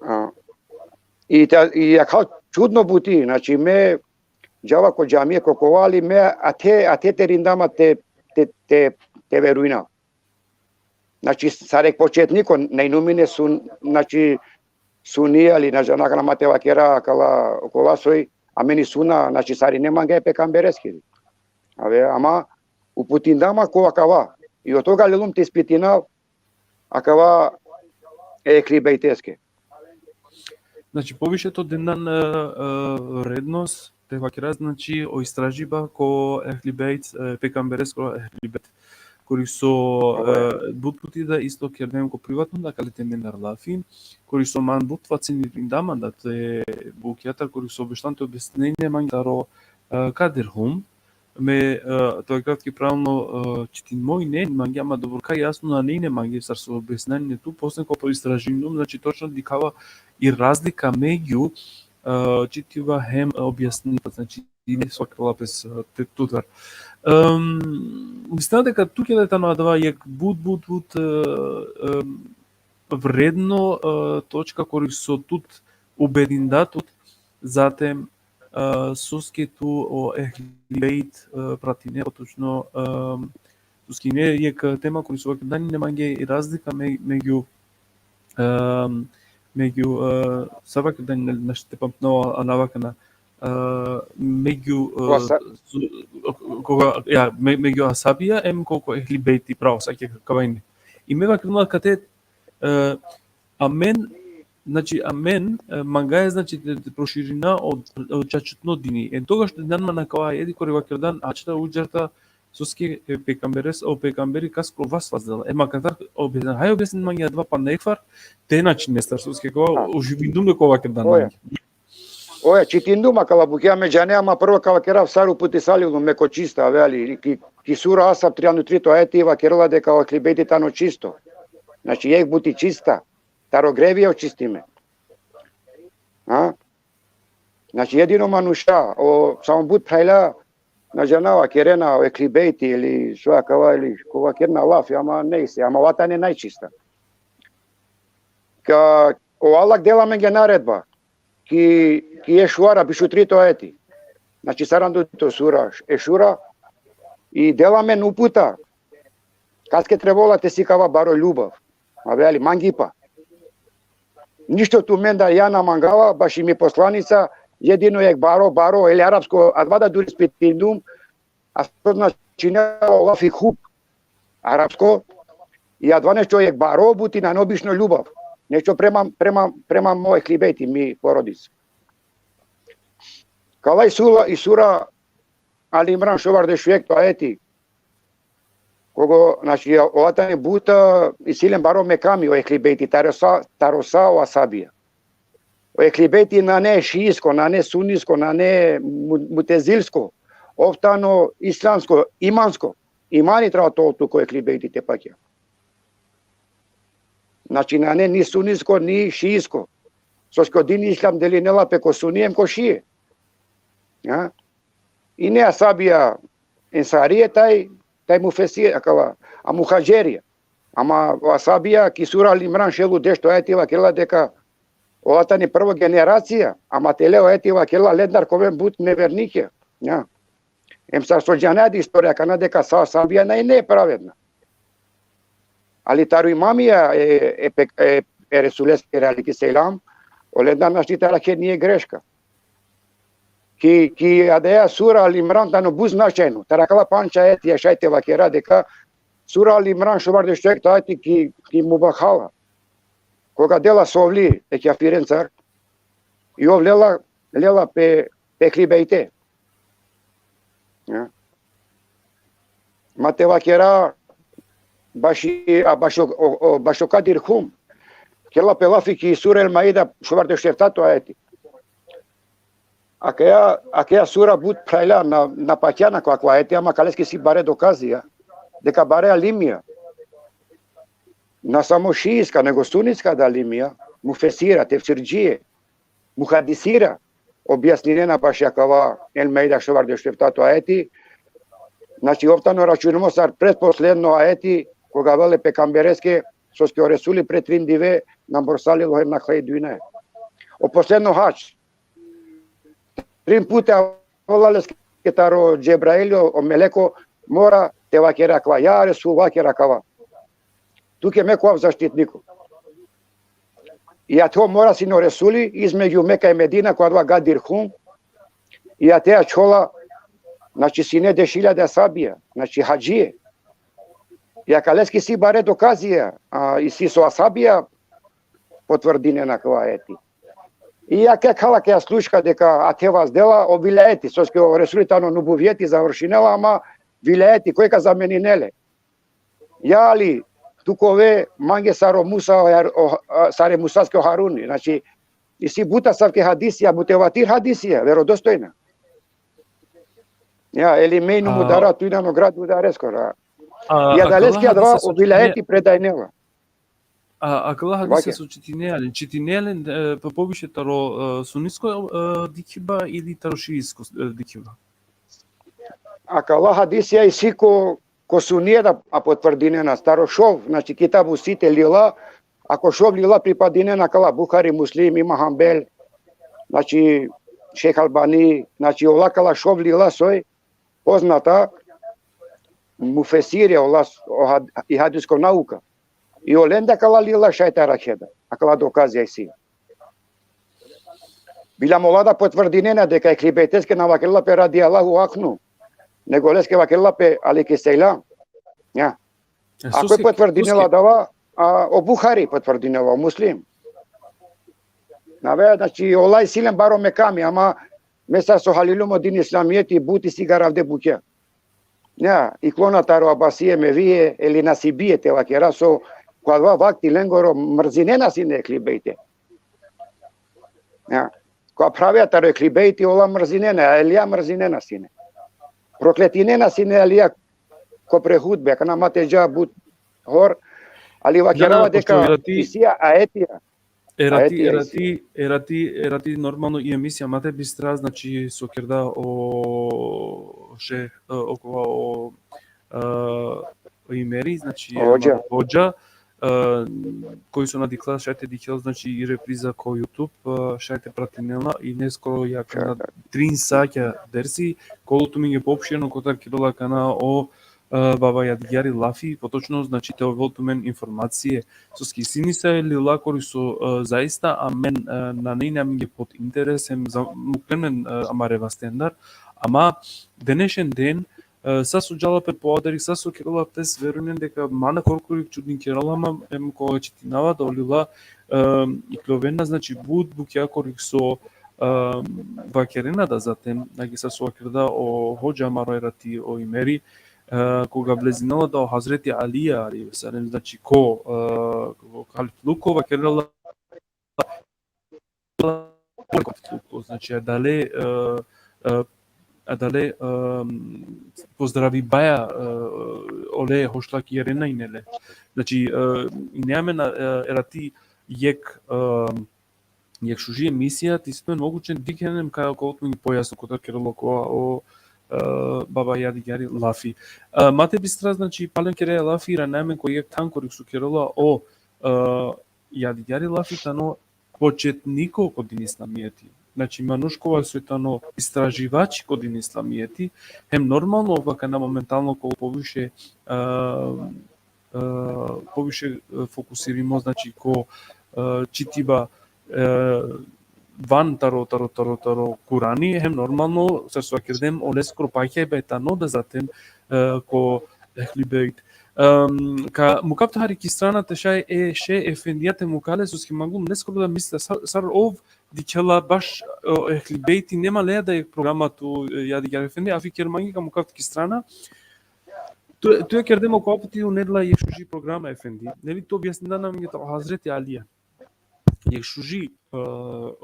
A, i ta, i akava čudno buti, znači, me džava ko džamije, ko kova, ali me athe, athe te rindama te, te, te, te verujna. Znači, sar jekh početniko, na inum ine sun, znači, sunija, ali na džanav kana ma te vakera akala, kola soj, amen i sunna, znači, sar ine mange e pejgambereskiri. Ave, ama uputindama ko akava. I od toga lelum te ispitinav akava e ehli bejteske. Znači, poviše to dendan, e, e, vrednost, te vakera, znači, o istražiba ko ehli bejt, e, pejgambereskoro ehli bejt. Kori so, Ova. E, but puti da isto kerden ko privatno, da kali te mendar lafi, kori so man but vacinirindama da te bukjatar, kori so obeštan te objasnine mange taro, e, kader hum, me, e, to je kratki pravno, e, čitin moj ne, mange ama dobro ka jasno na ne, ne mange sar so objasnine tu, posle ko istražindum, znači, točno dikhava i razlika megju, e, čitiba hem objasniba, znači, i ne svakala pes, e, te tutar. Em, mislim deka tuke da tano adava jekh but, but, but, e, em, vredno, e, točka kori so tut ubedinda tut, zatem, e, soske tu o ehli bejt, e, pratine, potočno, em, soske ine jekh tema kori so vakerdan ine mange i razlika me, megju, em, megju, e, sa vakerdan, nešto te pamtno, anava kana, e, megju, e, Wasa- su-, koga, ja, me, megju ashabija, em ko, ko ehli bejti, pravo, sa ke kava ine. I me vakerdan kate, e, amen, znači, amen, e, mangaja, znači, te, te proširina o, o čačutno dini. En togaš te dan mana kava edi kori vakerdan, ačta udžarta, soske, e, pejgamberes, o pejgamberi kaskoro vas vazdela. Ema katar objasnin, haj objasnin mange adava panda jekh far, te način mestar, soske kova, Ha. o živindum le kova vakerdan Oja. mange. Oja, čitindum akala bukja me džane, ama prvo ka vakerav sar uputisalilo me ko čista, ave ali, ki, ki sura Asab trianda u trito ajeti vakerela deka o Ehli Bejti tano čisto. Znači, jekh buti čista, taro grevija očistime. A? Znači, jedino manuša, o, samo but phralja, na džanava, kerena o Ehli Bejti ili so akava ili kova kerena lafi, ama nejse, ama ova tane najčista. Ka, o Allah dela amenge naredba, ki, ki Ešura, biš u trito ajeti. Znači, saranda u trito sura, Ešura, i dela amen uputa, kaske trebela te sikava baro ljubav. Ave ali, mangipa. Ništo tumenda ja na mangava, baši mi poslanica, jedino jekh baro, baro, ili arapsko, adava da duri ispitindum, a so značinela o lafi hub, arapsko, i adava nešto jekh baro buti, nane obično ljubav. Nešto prema, prema, prema mo Ehli Bejti, mi porodica. Kala i sura, i sura Ali Imran, šovardeš u jekto ajeti. Kogo, znači, ova tani buta, isi len baro mekami o Ehli Bejti, taro sa, taro sa o ashabija. O Ehli Bejti nane šiisko, nane sunisko, nane mu-, mutezilsko. Ov tano islamsko, imansko. Imani treba te ol tu ko Ehli Bejti te pakja. Znači, nane ni sunisko, ni šiisko. Soske o dini islam delinela pe ko suni em ko šije. Ja? I ne ashabija ensarije, taj, taj mufesir, akala, a muhadžerija. Ama o ashabija, ki sura Ali Imran, šel u dešto ajeti vakerela deka ola tani prvo generacija, ama tele o ajeti vakerela lendar ka oven but nevernikija. Ja. Em sar so džanaja da istorija, akana deka sa ashabija nane nepravedna. Ali taro imamija e, e, pe-, e, e Resuleskere alejhi selam, olendar našti te arakhen nijekh greška. Ki, ki adaja sura Ali Imran tano but značajno. Taro akala pandž ajetija šaj te vakera deka sura Ali Imran, šovardeš u jekto ajeti ki, ki mubahala. Koga dela sovli e kjafirencar, i ov lela, lela pe, pe Ehli Bejte. Ja. Ma te vakera baši, a bašo, o, o, bašo ka dirhum. Kerela pe lafi ki sura El Maida, šovardeš u eftato ajeti. Akaja, akaja sura but phralja na, na pakjana ko akala ajeti, ama akaleske isi bare dokazija. Deka bare alimija. Na samo šiiska, nego suniska da alimija. Mufesira, tefsirdžije, muhadisira, objasninena baši akava El Maida, šovardeš u eftato ajeti. Znači, ov tano računimo sar pretposledno ajeti, koga avela e pejgambereske, soske o Resuli pre trin dive namborsalilo hem nakhlai dujne. O posledno hadž. Trin puti avela leske taro Džebraili, o, o meleko, mora te vakera akava. Ja Resul, vakera akava. Tuke me ka ovav zaštitniko. I athe mora sine o Resuli, između Meka i Medina, ko adava Gadir Hum, i ate ačhola, znači, sine deš hiljade ashabija, znači, hadžije. I akaleske isi bare dokazija, a, isi so ashabija potvrdinena akava ajeti. I akaja kala akaja slučka deka ate vazdela o vilajeti, soske o Resuli tano nubuvjeti završinela, ama vilajeti, koj ka zameninel le? Ja Ali, tu ka ove mange sar o Musa, o Har-, o, a, sar e Musaske o Haruni. Znači, isi but asavke hadisija, mutevatir hadisija, verodostojna. Ja, El Mejnu A, Mudara, tu inan o grad Mudareskoro. A, I adaleske akala adava hadisija so o vilajeti čitine-, predajnela. A, akala hadisija Vake. So čitine len, čitine len, e, pa poviše taro, e, sunisko, e, dikhiba ili taro šiisko, e, dikhiba? Akala hadisija isi ko, ko sunija da, a potvrdinena, taro šov, znači, kitabu site lila, a ko šov lila pripadinena akala Buhari, Muslim, Imam Hanbel, znači, Šejh Albani, znači, ola akala šov lila soj poznata mufesirja, ola s-, o had-, i hadisko nauka. I olende akala lila šaj te arakhe da, akala dokazija isi. Biljam ola da potvrdinena deka Ehli Bejteske na vakerela pe radijallahu anhu, nego leske vakerela pe alejhi selam. Ja. E, a koj soske, potvrdinela soske? Adava, a, o Buhari potvrdinela, o Muslim. Na ve, znači, ola isi len baro mekami, ama me sar so halilum o din islamijeti, but isi garavde bukja. Ja, iklona taro Abasije, Emevije, ili Nasibije te vakera so, ko adava vakti lengoro mrzinena sine Ehli Bejte. Ja. Ko phravea taro Ehli Bejti, ola mrzinena, Alija mrzinena sine. Prokletinena sine Alija ko pre hutbe, akana ma te dža but hor, ali vakerava deka isi ajetija. Erati, erati, erati, erati, normalno i emisija ma te bistra, znači, so kerda o šeh, e, okova o, e, o Imeri, znači, hodža, hodža, e, koj so na dikhla, šaj te dikhel, znači, i repriza ko YouTube, e, šaj te pratinela i neskoro akana trin satja dersi, kolo tumenge poopširno kotar kerela akana o, e, baba Jadgjari lafi, potočno, znači, te ovel tumen informacije, soske isi nesave lila kori so, e, zaista amen, e, nane amenge pod interes, hem za, muklen amen, e, amare vastendar, ama denešen den, e, sa so džala pe poadari, sa so kerela pes, verujnen deka ma na korkori čudinkerela man, hem koga čitinava da o lila, e, ikljovenena, znači, but bukja kori so, e, vakerena da za ten, nagi sa so vakerda o hodža amaro erati o Imeri, e, koga vlezinela da o Hazreti Alija, alejhi selam, znači, ko, e, ko kalifluko, vakerela, znači, adale, e, e, adale, e, pozdravibaja, e, ole hošla ki arena ine le. Znači, e, ine amen, e, erati jekh, e, jekh šuži emisija, te isi tumen moguće, dikhen hem ka, ka ovel tumen pojasno kotar kerela okova o, e, baba Jadgjari lafi. E, ma te bistra, znači, palem kerea lafi, irana amen ko jekh than kori so kerela o, e, Jadgjari lafi tano početniko ko din islamijeti. Znači, manuš kova so tano istraživači ko din islamijeti, hem normalno ov akana momentalno ko poviše, e, e, poviše, e, fokusirimo, znači, ko, e, čitiba, e, van taro, taro, taro, taro Kurani, hem normalno, sar so vakerdem, oleskoro pakjajbe tano da za ten, e, ko Ehli Bejt. Em, ka mukav tut hari ki strana te šaj e šeh efendija te muka le, soske mangum leskoro da misla sar, sar ov dikhela baš, e, Ehli Bejti, nema le da jekh programa tu, e, Jadgjari efendi, afi ker mange ka mukav tut ki strana. Tu, tu e kerdem okova puti unedla jekh šuži programa, efendi. Neli, tu objasnina amenge taro Hazreti Alija. Jekh šuži, e,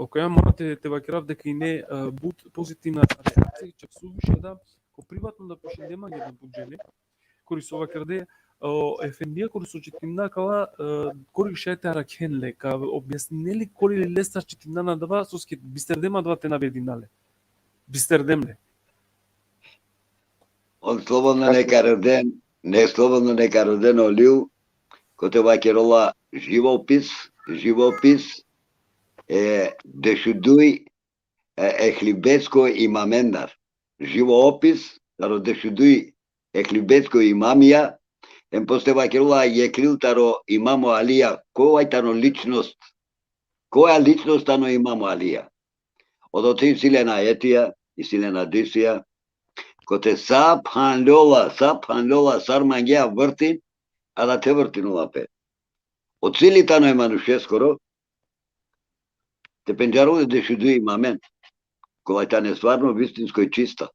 okoja mora te, te vakerav deka ine, e, but pozitivna reakcija, čak suviše da, ko privatno da pišinde mange da but džene, kori so vakerde, o, efendija kori so čitinda kala, e, kori šaj te arakhen le, ka objasnine li kori li lestar čitinda na adava, soske bisterdem adava te navedina le. Bisterdem le. On slobodno neka roden, ne slobodno neka roden o Liju, kote vakerola živopis, živopis, e, dešuduj, e, Ehli Bejtsko imamendar. Živopis, taro dešuduj Ehli Bejtsko imamija, em posle vakerola jekril taro imamo Alija, koj tano ličnost, koja ličnost tano imamo Alija. Odote isi len ajetija, isi len hadisija, kote sa phanljola, sa phanljola, sar mangea vrtin, adate vrtinola pe. O cili tano e manušeskoro, te pendžarol e dešuduj imamen, kola tane stvarno vistinsko i čista.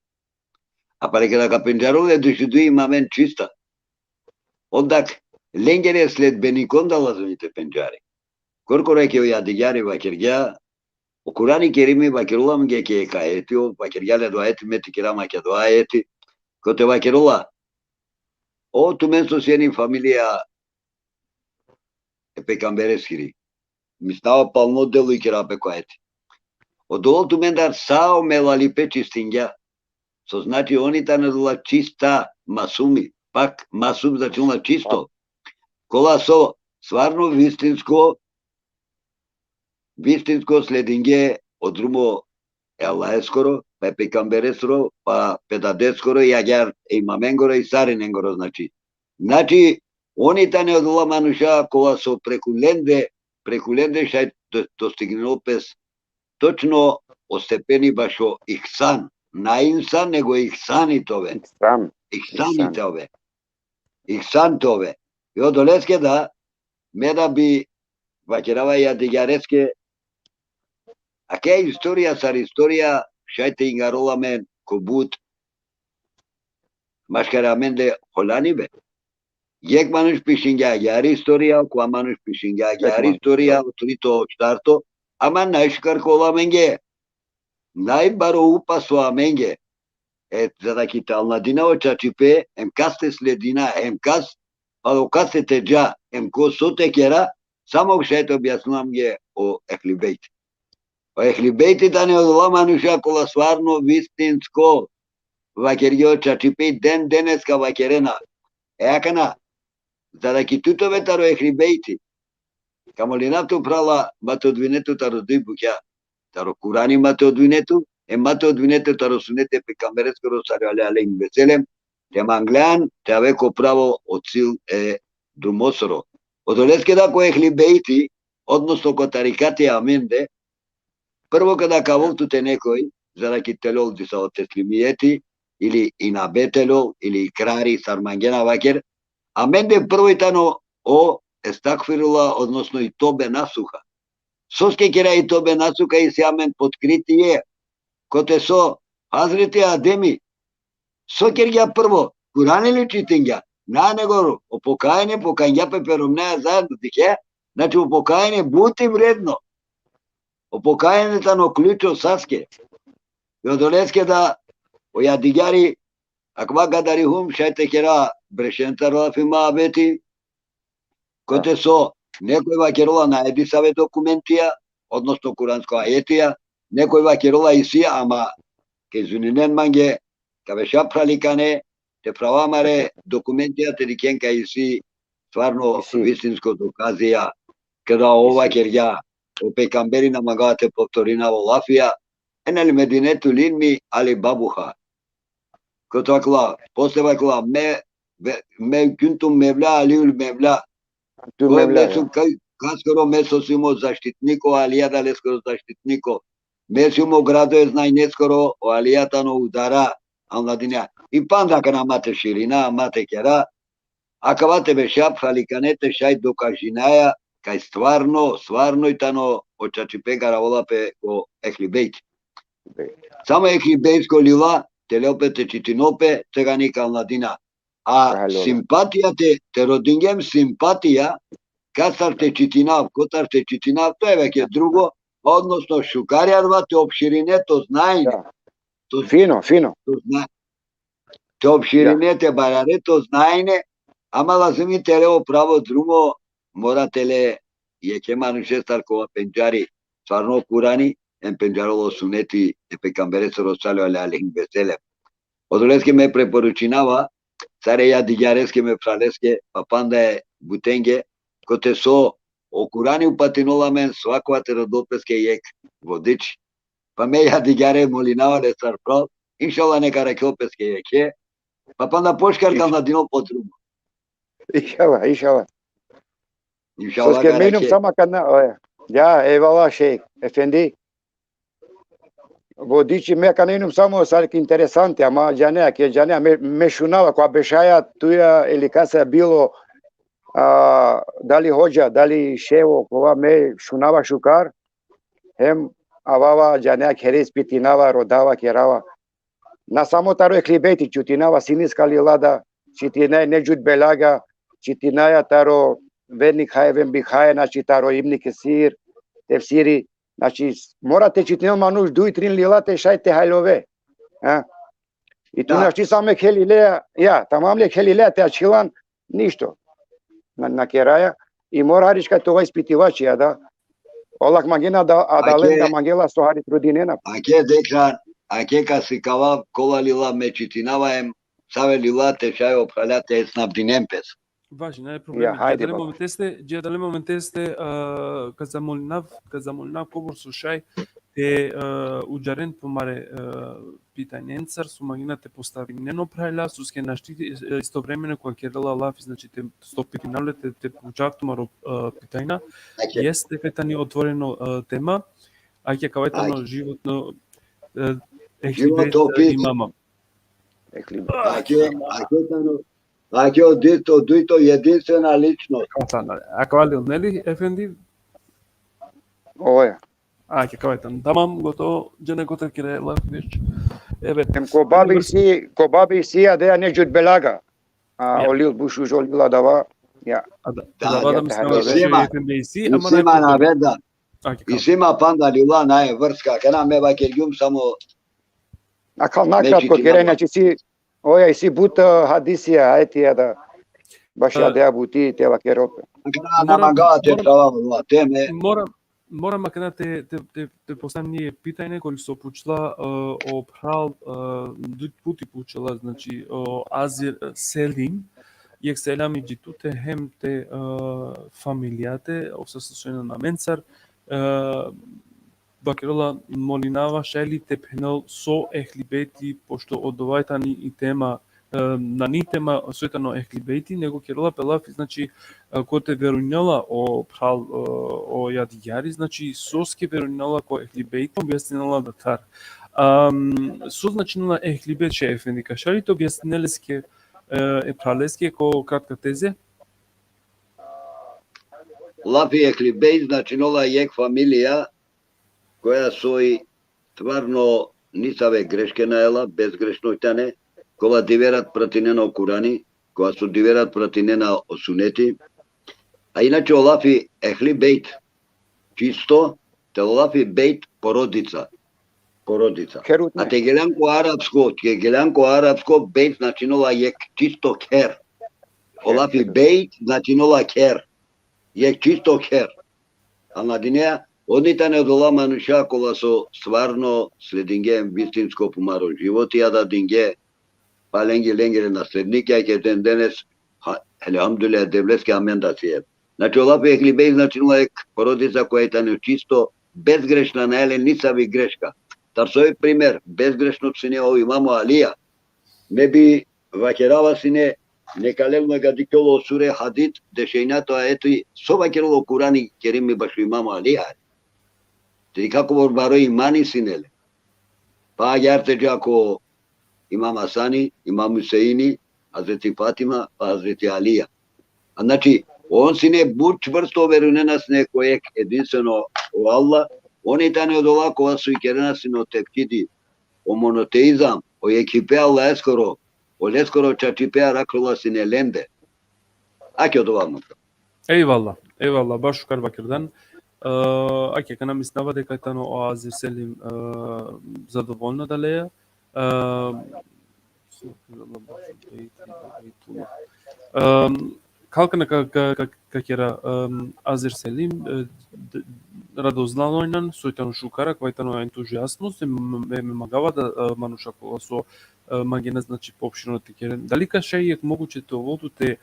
A pale keda ka pendžarol e dešuduj imamen čista, onda lengere sledbenikonda lazumi te pendžari. Korkoro ki o Jadgjari vakergja, o Kurani Kerimi vakerola amenge ki jekh ajeti, o vakergja le dua ajeti, me te kera ma ki dua ajeti, kote vakerola, o tumen so sijeni familija e pejgambereskiri. Misnava palno delo i kera pe ko ajeti. Odolel tumendar sa o melalipe čistingja. So znači oni tane odola čista, masumi, pak masum značinela čisto. Kola so stvarno vistinsko, vistinsko sledinge o drumo e Allaheskoro, pa e pejgambereskoro, pa pe dadeskoro, i agjar e imamengoro, i sarinengoro, znači. Znači, oni tane odola manuša kola so preku lende, preku lende šaj do-, dostigninol pes točno o stepeni bašo ihsan. Na insan, nego ihsani te ove. Ihsan. Ihsani te ove. Ihsan te ove. I odoleske da, me da bi vakerava e Jadgjareske, akaja istorija sar istorija šaj te ingarol amen ko but maškar amende holanibe. Jekh manuš pišingja agjar istorija, kova manuš pišingja agjar istorija, o trito, o štarto, ama najšukar ka ol amenge. najbaro upaso amenge, e, za da ki te anladina o čačipe, em kas te sledina, em kas, palo kas te dža, em ko so te kera, samo šaj te objasninav amenge o Ehli Bejti. O Ehli Bejti tane odola manuša kola stvarno vistinsko vakergja o čačipe, den deneska vakerena. E akana, za da ki tut ove taro Ehli Bejti, ka molinav tut, phrala, ma te odvine tut taro duj bukja, taro Kurani ma te odvine tut, e ma te odvine tut taro suneti e pejgambereskoro sallallahu alejhi ve sellem, te mangljan te ave ko pravo o cil e drumosoro. Odoleske da ko Ehli Bejti, odnosno ko tarikati amende, prvo kada ka avol tute nekoj, za da ki te lol disa o teslimijeti, ili inabe te lol, ili ikrari, sar mangena vaker, amende prvo i tano o estagfirullah, odnosno i tobe nasuha. Soske kera i tobe nasuha? Isi amen potkritie, kote so Hazreti Ademi so kergja prvo, Kurani li čitingja? Na, nego o pokajanje, pokajngja pe pe romnjaja zaedno, dikhe, znači o pokajanje but i vredno. O pokajanje tano ključo saske. I odoleske da o jadigjari, akava gadarihum, šaj te kera brešencar lafi, muhabeti, kote so nekoj vakerola nane disave dokumentija, odnosno kuransko ajetija, nekoj vakerola isi, ama ka izvininen mange, ka beša phralikane, te phrava amare dokumentija, te dikhen kaj isi stvarno, isi, vistinsko dokazija, kada ov, isi, vakergja, o pejgamberi, na mangava te povtorinav o lafija, ene li medinetul ilmi ali babuha. Kote vakerla, posle vakerla, me, me, me kuntu mevla Aliul mevla. Tu, ko mevla, me sum, ja, kaj, kaskoro? Me so sum o zaštitniko, Alija da leskoro zaštitniko. Me sum o grado e znajneskoro, o Alija tano udara, anladinja. I panda akana ma te širina, ma te kera, akava te beša phralikane te šaj dokažinaja kaj stvarno, stvarno i tano o čačipe garavola pe ko Ehli Bejt. Samo Ehli Bejtsko lila te lel pe, te čitinol pe, tegani ka anladina. A simpatija te, te rodingjem simpatija, kastar te čitinav, kotar te čitinav, to je veke drugo, odnosno šukar i adava te opširine to znajne. Da. To, fino, fino, to zna-, te opširine, da, te barjare to znajne, ama lazimi te le o pravo drumo, mora te le jekhe manušestar kova pendžari stvarno Kurani, em pendžarol o suneti e pejgamberesoro sallallahu alejhi ve sellem. Odoleske me preporučinava sare jadigareske, me phraleske, pa panda e butenge, kote so o Kurani upatinol amen, svako te rodol peske jekh vodič. Pa me jadigare molinava le sar phral, inšallah neka arakhel peske jekhe, pa panda pošukar ka anladinol po drumo. Inšallah, inšallah. Inšallah. Soske me inum samo akana, o, ja, ejvallah, šejh efendi. Vodiči, me akana inum samo sar interesanti, ama džanea, ke džanea, me, me šunava, kova bešaja tuja ili kasa bilo, a, dali hodža, dali ševo, kova me šunava šukar, hem avava džanea, khere ispitinava, rodava, kerava. Na samo taro Ehli Bejti, čutinava siniska lila da, čitinaja Nedžud Belaga, čitinaja taro Vernik Haje ve Enbihaje, znači taro Ibni Kesir, tefsiri, znači mora te čitinel manuš duj trin lila te šaj te haljove. A? I tu, da, našti samo jekhe lile, ja, tamam, jekhe lile te ačhilan, ništo na, na keraja. I mora harička te ova ispitivači, ja da. Allah mangena da, adalen da mangela so hari trudinena. Ake dekhan, ake ka sikavav kola lila me čitinava em save lila te šaj o phralja te snabdinen pes. Važi, nane problemi. Ja, hajde, adale baba. Momenteste, dži adale momenteste, a, ka zamolinav, ka zamolinav kobor so šaj te, a, udžaren tumare, a, pitanjencar so mangena te postavinen o phralja, soske našti, e, istovremeno kova kerela lafi, znači te, so pitinav le te, te poučav tumaro, a, pitanja. Ake. Jeste kaj tani otvoreno, a, tema. Ake, akava tano životno, e, Ehli Bejt, životo, e, imama. Ake, ake tano, ake o dujto, dujto jedinstvena ličnost. Akava tano, akava li, neli, efendi? Oja. Ake, akava tano. Tamam, gotovo, džene kotar kere lafi već. Evet. Em ko babi isi, ko babi isi, adava Nedžud Belaga. A, ja, o lil, but šužo lil adava. Ja. A da, da, adava da, mislim, da, efendi isi, ama isi, najpre, ma na, da. Ake I sima panda lila nae vrska, kana me vakergjum samo Akal nakratko, Međutim, kere, znači si, oja, isi but, e, hadisija, ajetija da baš E, ja dea buti te vakero. kana na mangava te moram- trava valla, te me Moram, moram akana te, te, te, te postavim nje pitanje kori so pučla, e, o phral, e, duj puti pučela, znači, o Azir, e, Selim, jek selami dži tute hem te, e, familijate, o sa sosojna na mencar, e, vakerela, molinava šaj li te phenel so Ehli Bejti, pošto odova tani i tema, e, nani tema soj tano Ehli Bejti, nego kerela pe lafi, znači, e, kote verujnela o phral, e, o Jadijari, znači, soske verujnela ko Ehli Bejti, objasninela da thar. Am, so značinela Ehli Bejt, šej efendi, ka šaj li te objasninel leske, e, e phraleske ko kratka teze? Lafi Ehli Bejt značinola jek familija koja soj stvarno nisave greške naela, bezgrešno tane, kola diverat pratinena o Kurani, kola so diverat pratinena o suneti. A inače o lafi Ehli Bejt, čisto, te o lafi Bejt porodica. Porodica. Kerutne. A te gelan ko arapsko, te gelan ko arapsko, Bejt značinola jek čisto kher. O lafi Bejt značinola kher. Jek čisto kher. Anladinea, oni tane odola manuša kola so stvarno sledinge vistinsko pumaro životi, a da dinge pa lenge, lengere naslednike, ke den denes, ha, elhamdulillah, Devleske amen da si e. Znači, o lafi Ehli Bejt značinola jek porodica koja i tane čisto, bezgrešna, naele nisavi greška. Tar soj primer, bezgrešno sine o imamo Alija. Me bi vakerava sine, neka lel me ga dikhjol o sure Hadid, dešejnato ajeti, so vakerol o Kurani Kerimi bašo imamo Alija. Te dikha kobor baro imani sine le. Pa agjar te dža ko Imam Hasani, Imam Huseini, Hazreti Fatima, pa Hazreti Alija. A znači, on sine but čvrsto verujnena sine ko jek edinstveno o Allah, on i tane odola kova so ikerena sine o tevhidi, o monoteizam, o jekhipe Allaheskoro, oleskoro čačipe arakhljola sine lende. Ake odova mutlo. Ejvallah, ejvallah, baš šukar vakerdan. E, ake, kana mislinava deka tano o Azir Selim, e, zadovoljno da leja. E, em, kal kana ka, ka, ka, ka kera, em, Azir Selim, e, d-, radoznalo inan, soj tano šukar, kova i tano entuzijazmus, em, em, em mangava da, e, manuša kola so, e, mangena, znači, poopširno te keren. Dali ka šaj jek moguće te ovol tut te,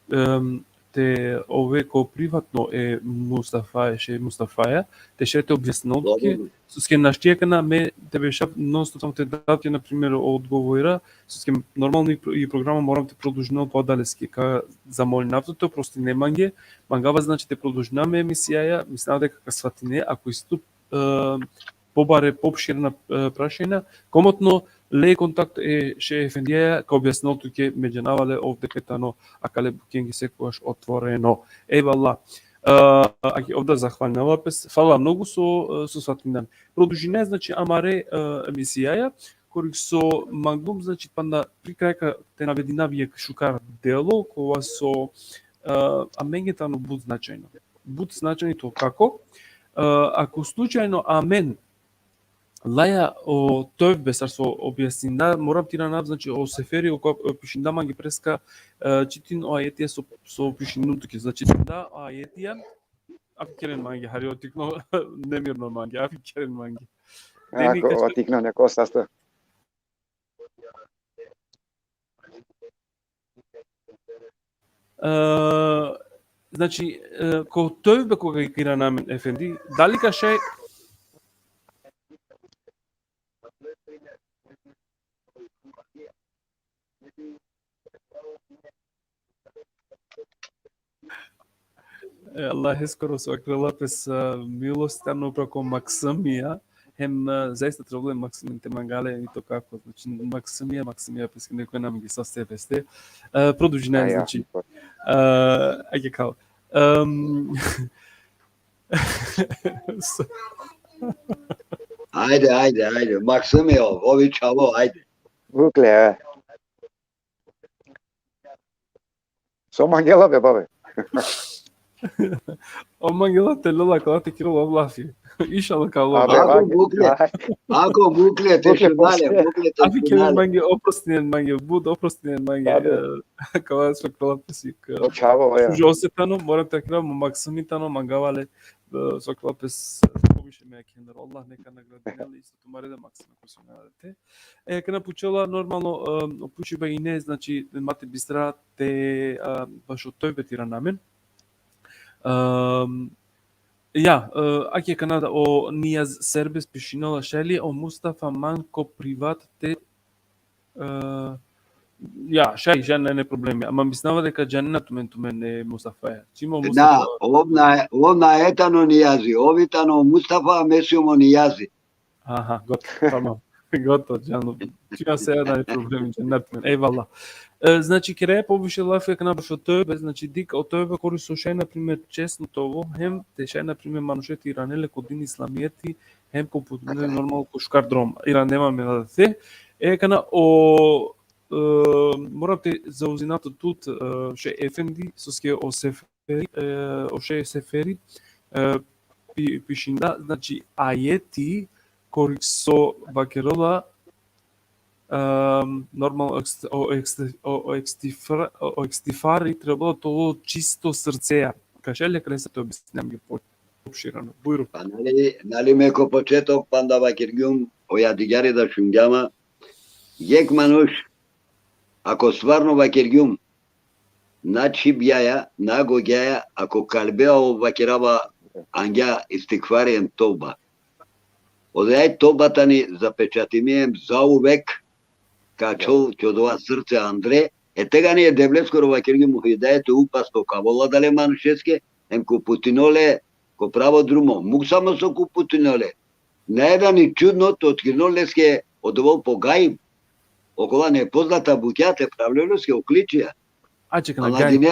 em, te ove ko privatno e Mustafaja, šej Mustafaja, te šaj te objasnol tuke, Slobodno. soske našti akana me te bešav non-stop samo te dav tuke, na primer, odgovora, soske normalno i pro-, i programa moram te produžinel po adaleske, ka zamolinav tut te oprostine mange, mangava, znači, te produžinav e emisijaja, mislinava deka ka svatine, ako isi tut, e, pobare, poopširna, e, prašanja, komotno le kontakt e šej efendijaja, ka objasnol tuke, me džanava le ov deka tano akale bukjenge sekogaš otvoreno. Ejvallah. E, ake, ov da zahvalinava pes, fala mnogo so, e, so svatindan. Produžinaja, znači, amare, e, emisijaja, kori so mangum, znači, panda pri kraj ka te navedinav jek šukar delo, kova so, e, amenge tano but značajno. But značajno i to kako. E, ako slučajno amen laja o tevbe, sar so objasninda, moram te iranav, znači, o seferi, o ko-, o pišinda mange preska, e, čitin o ajetija so, so pišinum tuke, znači, da o ajetija, afi keren mange, hari o tikno nemirno mange, afi keren mange. Deni Ako, ka o tikno neko sasto. E, znači, e, ko tevbe koga ka irana amen, efendi, dali ka šaj... E, Allaheskoro so vakerela pes, e, milost tano upro ko Maksimija, hem, e, zaista trebalo e Maksimin te mangel le i to kako, znači, Maksimija, Maksimija, pes ke neko na mi sa se veste. E, produžinaja, Ja, ja. Znači, e, ajde kao, em, so- Ajde, ajde, ajde. Maksimi ov, ovi čhavo, ajde. Vukle, e. So mangela be, babe? O mangela te lela kala te kiro lafi. Inšallah ka lo. Ako mukle, ako mukle te šunale, mukle te šunale. Afi ke mange, oprostinen mange, but oprostinen mange. Kala so kala pesi. O čhavo, ja. Šužo se tano, moram te kira, mo maksimi tano, mangava le, so kala pes, poviše me akender. Allah neka nagradinel isto tumare da maksimi ko so nagradite. E, kana pučela, normalno, pučiba ine, znači, ma te bistra te, bašo tojbe te irana amen. Ja, ake kana da o Nijaz Serbes pišinela, šaj li o Mustafa man ko privat te, ja, šaj, šaj nane problemi. Ama mislinava deka džanena tumen, tumen e Mustafaja. Čim o Mustafa... Na, ov na, ov nae tano Nijazi, ov i tano Mustafa, a me sijum o Nijazi. Aha, gotovo, tamam. Gotovo, džanlo. Čija se jedan problemi, džanat men. Ejvallah. E, znači, keraja poviše lafi akana bašo tojbe, znači, dikh o tojbe kori so šaj, na primer, česno te ovel, hem te šaj, na primer, manuše te irane le ko din islamijeti, hem ko putine normalno ko šukar drom. Iranema me na te. E, akana o, e, moram te zauzinav tut, e, šej efendi, soske o Sef- Seferi, e, o šej Seferi, e, pi-, pišinda, znači, ajeti kori so vakerela, normalno, o ekst-, o ekst-, o, o ekstifra-, o, o ekstifari trebela te ovel čisto srceja. Ka šaj le kresa te objasnine amenge po-, opširano. Bujrum. Pa nali, nali me ko početok panda vakergjum, o jadigari da šungjama, jekh manuš, ako stvarno vakergjum, na čhibjaja, na gogjaja, ako kalbea ov vakerava, angja istigfari hem tovba. Odoja tovba tani zapečatimi hem zauvek ka ačhol ki odova srce andre, e tegani e Devleskoro vakergjum o hidajet, upas ka ovel adale manušeske, hem ka uputinol le ko pravo drumo. Muk samo so ka uputinol le. Nae da ni čudno te otkrinol leske odova po gaib. Okola nepoznata bukja te phravljol leske okličija. Ače kana gaib.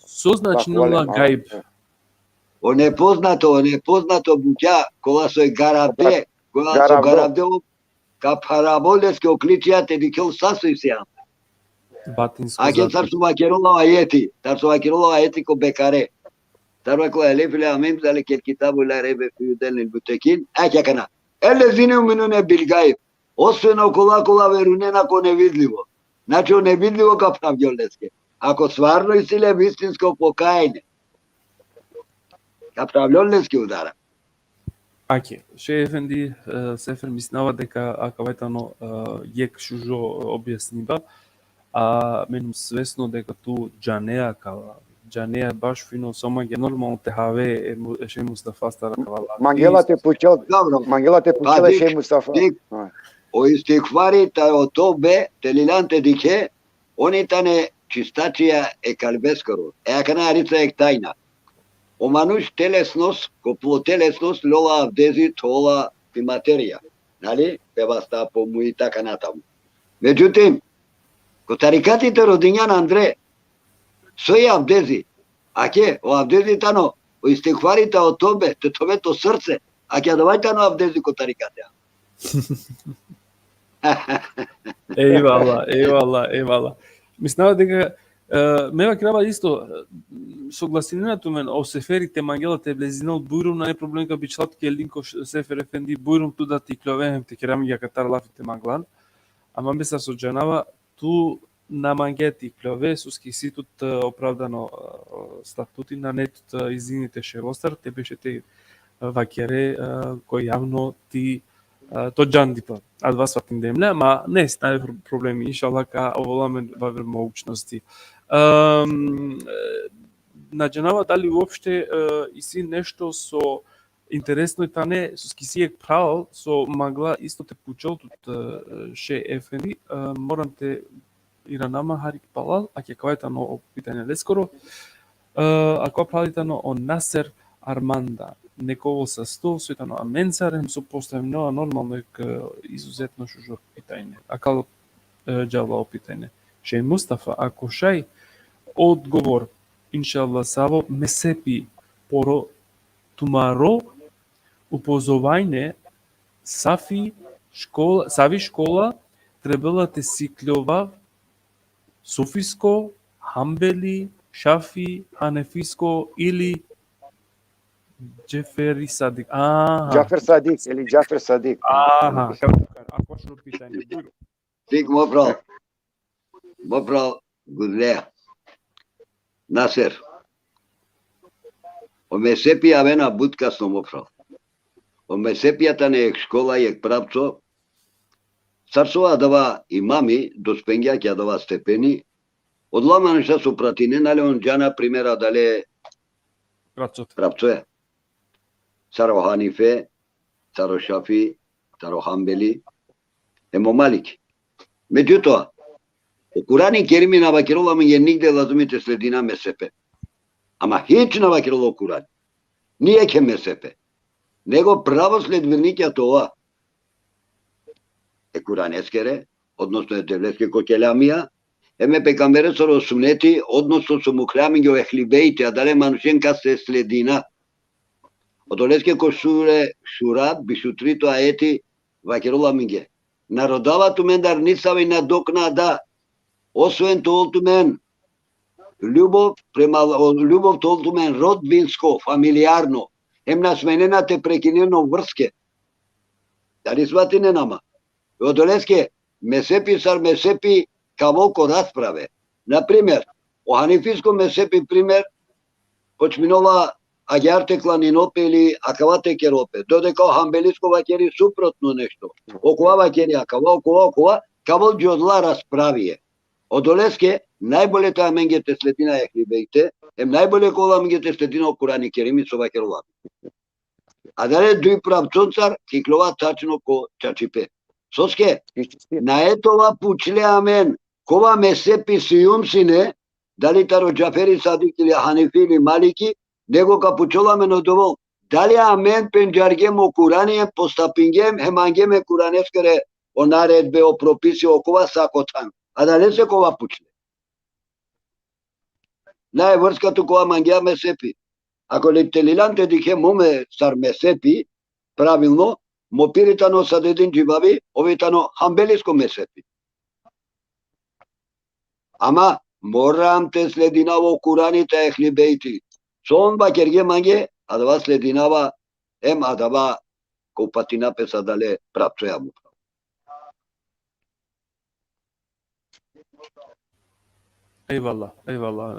So značinela gaib? O nepoznato, o nepoznato bukja, kola soj garavde, kola so garavde, ka phravol leske okličija te dikhel sa so isi andre. Batinsko. Ake sar so vakerela o ajeti, sar so vakerela o ajeti ko Bekare. Sar vakerela: Elif lam mim, zalikel kitabu la rejbe fihi, huden lil muttekin. Ake akana. Ellezine ju'minune bil gaib. Osven okola kola verujnena ko nevidlivo. Znači, o nevidlivo ka phravgjol leske. Ako stvarno isi le vistinsko pokajanje, ka phravgjol leske udara. Ake, šej efendi, e, Sefer, mislinava deka akava tano, e, jekh šužo objasniba, a me sijum svesno deka tu džanea kala, džanea baš fino, so mange normalno te have e Mu-, e šej Mustafastar akava lafi. Mangela te pučel, dobro, mangela te pučel e šej Mustafa. O istigfari taro tovbe, te liljan te dikhe, on i tane čistačija e kalbeskoro. E akana harica jekh tajna. O manuš telesnost, ko plo telesnost lola avdezi, thola pi materija. Nali, pe vasta, po muj, taka natamu. Međutim, ko tarikati te rodinjan andre, so i avdezi? Ake, o avdezi tano o istigfari taro tovbe, te thove to srce. Ake, adava tano avdezi ko tarikati. Ejvallah, ejvallah, ejvallah. Mislinava deka, e, me vakerava isto, e, soglasinena tumen, o Seferi te mangela te vlezinel, bujrum, nane problem, ka bičhalav tuke linko, š-, Sefer efendi, bujrum tu da te ikljove hem te kera amenge akatar lafi te manglan. Ama me sar so džanava, tu na mangea te ikljove, soske isi tut, e, opravdano, e, statuti, nane tut, e, izini te ševostar, te beše te, e, vakere, e, ko javno ti, e, to džandipa. Adava svatindem le, ama nane pro-, problemi, inšallah ka ovel amen aver mogućnosti. Em, e, na džanava dali uopšte, e, isi nešto so interesno tane, soske isi jekh phral so mangla isto te pučel tut, e, šej efendi, e, moram te iranama hari palal, ake akava tano o pitanje leskoro. E, akava phral tano o Naser Armanda. Neka ovel sasto, so tano amencar, hem so postavinela normalno jekh, e, izuzetno šužo pitanje. Akal, e, džala o pitanje. Šej Mustafa, ako šaj, odgovor, inšallah, savo mezhepi poro tumaro upozovanje, safi škola, savi škola trebela te sikljovav, sufisko, hambeli, šafi, hanefisko ili Džeferi Sadik. Aha. Džafer Sadik, ili Džafer Sadik. Aha, kako, a košno pitanje. Bujrum. Tik, mo phral. Mo phral Gudleja. Naser. O mezhepi avena but kasno, mo phral. O mezhepija tane jekh škola, jekh pravco. Sar so adava imami, dospengja ki adava stepeni, odola manuša so pratinena le, on džana primer adale Pravco. pravcoja. Sar o Hanife, sar o Šafi, sar o Hambeli, hem o Maliki. Međutoa, o Kurani Kerimi na vakerela amenge nigde lazumi te sledina mezhepe. Ama hič na vakerela o Kurani. Ni jekhe mezhepe. Nego pravo sledbenikja te ova e Kuraneskere, odnosno e Devleske ko kelamija, hem e pejgamberesoro suneti, odnosno so mukhle amenge o ehli bejti, adale manušen kaste sledina. Odoleske ko sure Šura, biš u trito ajeti, vakerela amenge: Na rodava tumendar nisavi nadoknada, osven te ol tumen ljubov prema, o, ljubov te ol tumen rodbinsko, familijarno, hem na smenena te prekinen o vrske. Dali svatinena ma? Odoleske, mezhepi sar mezhepi ka avol ko rasprave. Na primer, o Hanifisko mezhepi primer, počminola agjaar te klaninol pe ili akava te kerol pe. Dodeka o Hambelisko vakeri suprotno nešto. Okova vakeri akava, okova, okova, ka avol dži odola raspravie. Odoleske, najbolje te amenge te sledina ehli bejte, hem najbolje ka ovel amenge te sledina o Kurani Kerimi so vakerela. Adale duj pravconcar ka iklova tačno ko čačipe. Soske, na e te ova pučle amen, kova mezhepi sijum sine, dali taro Džaferi Sadik ili Hanifi ili Maliki, nego ka pučol amen odova, dali amen pendžargjem o Kurani, hem postapingjem, hem mangjem e Kuraneskere o naredbe, o propisi, okova sa ko than. Adalese ka ova pučle. Na e vrska tu kova mangea mezhepi. Ako li te lilan te dikhe mume sar mezhepi, pravilno, mo piri tano Sadedin Džibavi, ov i tano Hambelisko mezhepi. Ama moram te sledinav o Kurani te ehli bejti. So on vakerge mange, adava sledinava, hem adava ka upatina pes adale pravcoja, mo phral. Ejvallah, ejvallah.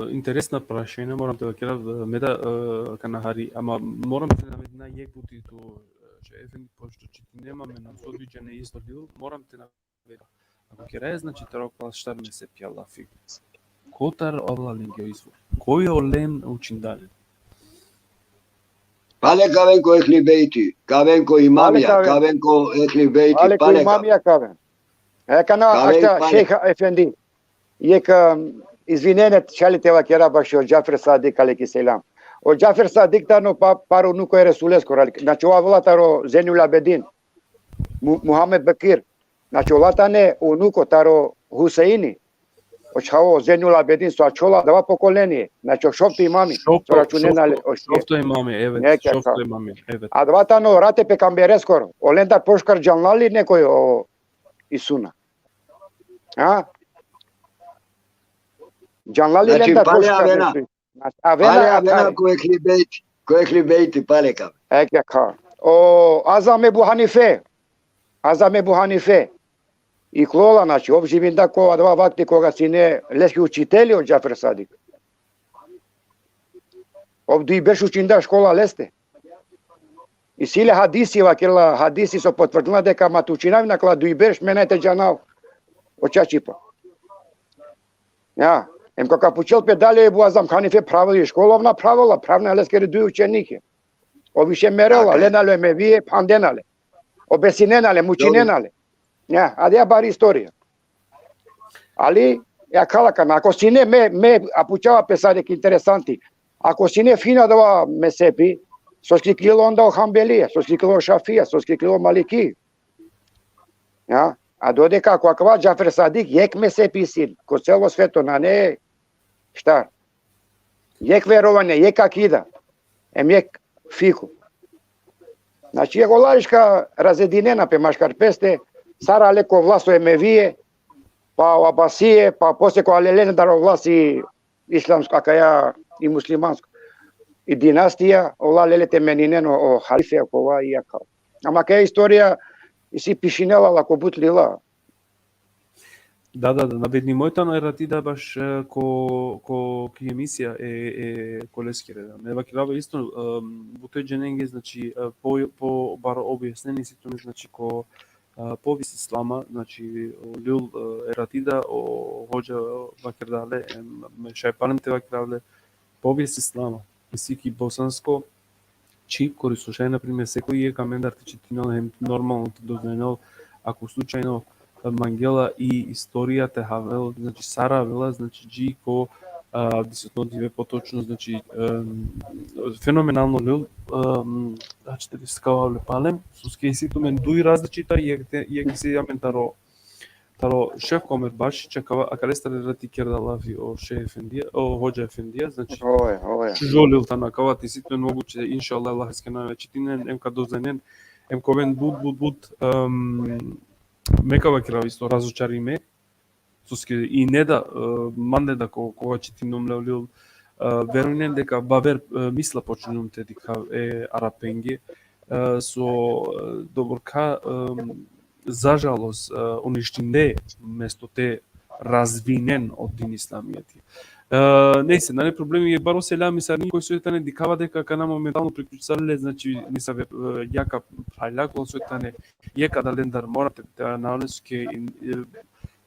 E, interesna prašanja, moram te vakerav, e, me da, e, kana hari, ama moram te navedina jekh buti tu, e, efendi, pošto čitinen amen, so dujdžane izvor dil, moram te navedina. Ako keraja, znači, taro klas štar mezhepija lafi. Kotar avla lenge o izvor? Koj olen učindalen? Pale ka aven ko ehli bejti, ka aven ko imamija, Pale ka aven. Ka aven ko ehli bejti, Pale ko pale ka aven. Imamija ka aven. E, kana, Ka aven ašta, pale. Šejh Efendi. Jekh, um, izvinene, šaj li te vakera bašo Džafer Sadik alejhi selam. O Džafer Sadik tano pa, paro unuko e Resuleskoro, ali, znači, ov avela taro Zenul Abedin, Mu-, Muhamed Bekir. Znači, ola tane unuko taro Huseini. O čhavo Zenul Abedin so ačhola adava pokolenie. Znači, o šovto imami. So računena le, o šovto. Šovto imami, evet. Neka, Šovto ka- imami, evet. Adava tano rate pejgamberesoro. Olendar pošukar džanla li nekoj o Isuna? A? Džanla li Znači, lendar pale pošukar avena. nešto? Znači, avena Pale akari. avena ko ehli bejti, ko ehli bejti, pale ka aven. Eke ka. O Azam Ebu Hanife. Azam Ebu Hanife. Iklola, znači, ov živinda ko adava vakti koga sine leski učiteli o Džafer Sadik. Ov duj berš učinda škola leste. Isi le hadisi, vakerela hadisi so potvrdinela deka ma te učinav nakala duj berš, me nane te džanav o čačipa. Ja, em koga pučel pe dali Ebu Azam Hanife pravela i škola, ov na pravela, pravena leskere duj učenike. Ov više merela, Okej. lena le o Emevije, phandena le. Obesinena le, mučinena le. Ja, adaja bari istorija. Ali, ja, kala kana, ako sine, me, me, a pučava pe sar jekh interesanti. Ako sine fino adava mezhepi, soske iklilo onda o Hambelija, soske iklilo o Šafija, soske iklilo o Maliki. Ja, a dodeka ko akava Džafer Sadik, jekh mezhepi sine, ko celo sveto nane štar. Jekh verovanje, jekh akida, em jekh fikhu. Znači, jekh ola iška razedinena pe maškar peste, sar ale ko vlast o Emevije, pa o Abasije, pa posle ko ale lendar o vlast i islamsko, akaja i muslimansko. i dinastija, ola lele te meninen o, o halife kova i akava. Ama kaja istorija isi pišinela la ko but lila. Da, da, da, nabedni moj tano erati da baš e, ko, ko ki emisija e, e koleskere. Da. Me vakirava isto um, bute dženenge, znači, e, po, po baro objasneni si tu, znači, ko a, povijest islama, znači, o ljul e, erati da, o hođa vakerdale, em, me šaj palem te vakerdale, povijest islama, isi ki bosansko čhib, kori so šaj, na primer, sekoj jekh amendar te čitinel, hem normalno te doznajnel, ako slučajno e, mangela i istorija te havel, znači, sar avela, znači, dži ko a, disotno dive potočno, znači, em, fenomenalno ljul, em, znači, te diskava le palem, soske isi tumen duj različita, jekh te, jekh isi amen taro, taro šef Komer Bašić, akava, akalestar erati kerda lafi o šef efendija, o hođa efendija, znači, Ove, ove. šužo ljul tano akava, te isi tumen moguće, inšallah, Allah eskena ve čitinen, em ka doznajnen, em ka oven but, but, but, em, me ka vakerav isto razočarime, soske i ne da, e, mande da ko, koga čitinom le o ljul, e, verujnen deka baver e, misla počinum te dikhav e Arapenge, e, so e, doborka, e, za žalost, e, uništinde mesto te razvinen o din islamijeti. E, nejse, nane problemi, e, baro selami sar nikoj so tane, dikhava deka akana momentalno priključisale, znači, nisave, e, jaka phralja, kola so tane jekh adalendar mora te, te nane soske, e,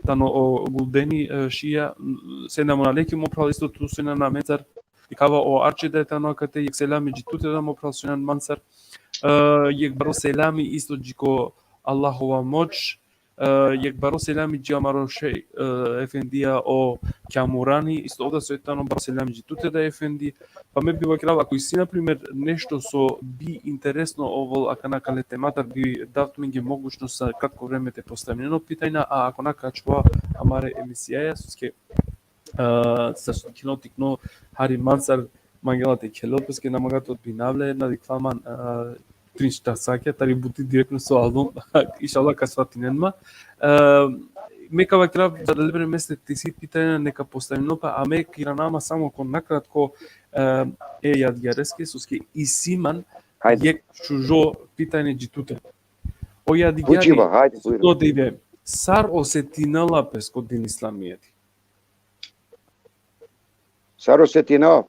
tano o Guldeni, e, Šija, m, selamun alejkum, mo phral, isto tu so inan amencar, dikhava o Arči da tano akate, jekh selami dži tute da, mo phral, so inan mancar, e, jekh baro selami isto dži ko Allahova moć, e, jekh baro selami dži amaro šej, e, efendija o Kjamurani, isto ov da so tano, baro selami dži tute da, efendi. Pa me bi vakerav, ako isi, na primer, nešto so bi interesno ovel akana kale tematar, bi dav tumenge mogućnost sa kratko vreme te postavinen o pitanja, a ako na, ka ačhova amare emisijaja, soske, e, sar so dikhena tikno hari mancar mangela te khelel, soske na manga te odbinav le, na dikhla man, e, trin časakja, tari buti direktno so avdum, inšallah ka svatinen ma. E, me ka vakerav, za da le vreme meste te isi pitanja neka postavino, pa a me ka irana ma samo ko nakratko, e, e Jadgijareske, soske isi man Hajde. jekh šužo pitanje dži tute. O Jadgijari, Puči ba, hajde, bujrum. to dive, sar osetinela pes ko din islamijeti? Sar osetinela?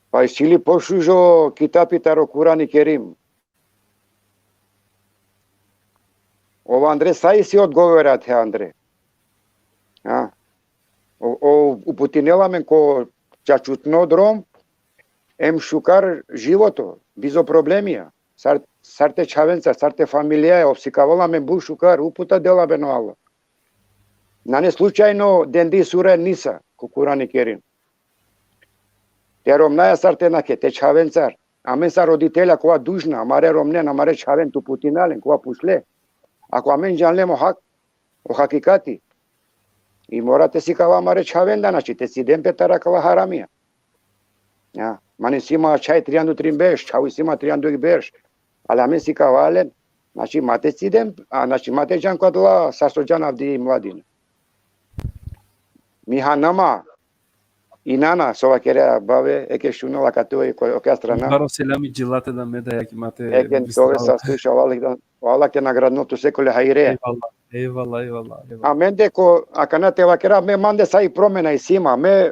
Pa isi li pošužo kitapi taro Kurani Kerim? Ov andre sa isi odgovora te andre. A? O, o uputinela amen ko čačutno drom, em šukar životo, bizo problemija. Sar, sar te čhavenca, sar te familijaja, ov sikavela amen but šukar, uputa dela amen o Allah. Nane slučajno dendi sura Nisa ko Kurani Kerim. Te romnjaja sar te nakhe, te čhavencar. Amen sar roditelja kova dužna, amare romnen, amare čhaven te uputina len, kova pučle. Ako amen džanlem o hak, o hakikati, i mora te sikava amare čhaven da, znači, te ciden pe taro akala haramija. Ja, man isi ma čhaj trianda u trin berš, čhavo isi ma trianda u jekh berš, ali amen sikava len, znači, ma te ciden, a, znači, ma te džan ko adala sar so džan avdive i mladina. Mi hanama, i nana, so vakerea bave, eke šunela kate oj ko, okaja strana. Baro selami dži late da, me da, jaki mate. Eke te ove sa sluša, o Allah te, o Allah te nagradinel tu sekole hajre. Ejvallah, ejvallah, ejvallah, ejvallah. A mende ko, akana te vakera, me mande sa i promena isi ma, me,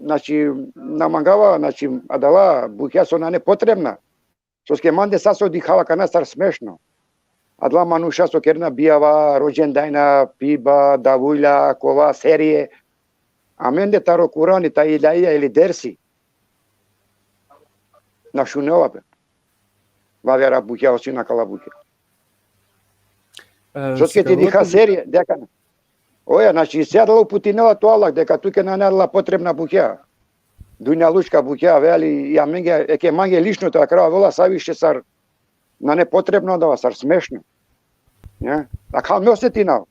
znači, na mangava, znači, adala bukja so nane potrebna. Soske mande sa so dikhava akana sar smešno. Adala manuša so kerena bijava, rođendajna, piba, davulja, kova, serije. Amende taro Kurani, ta ilahija ili dersi, na šunela pe. Vavera bukja, osim akala bukja. E, soske te dikha serije, deka na. Oja, znači, se adala uputinela tu Allah, deka tuke nane adala potrebna bukja. Dunjalučka bukja, veli, i amenge, eke mange lično te vakera, avela sa više sar, nane potrebno adava, sar smešno. Ja? Akava me osetinav.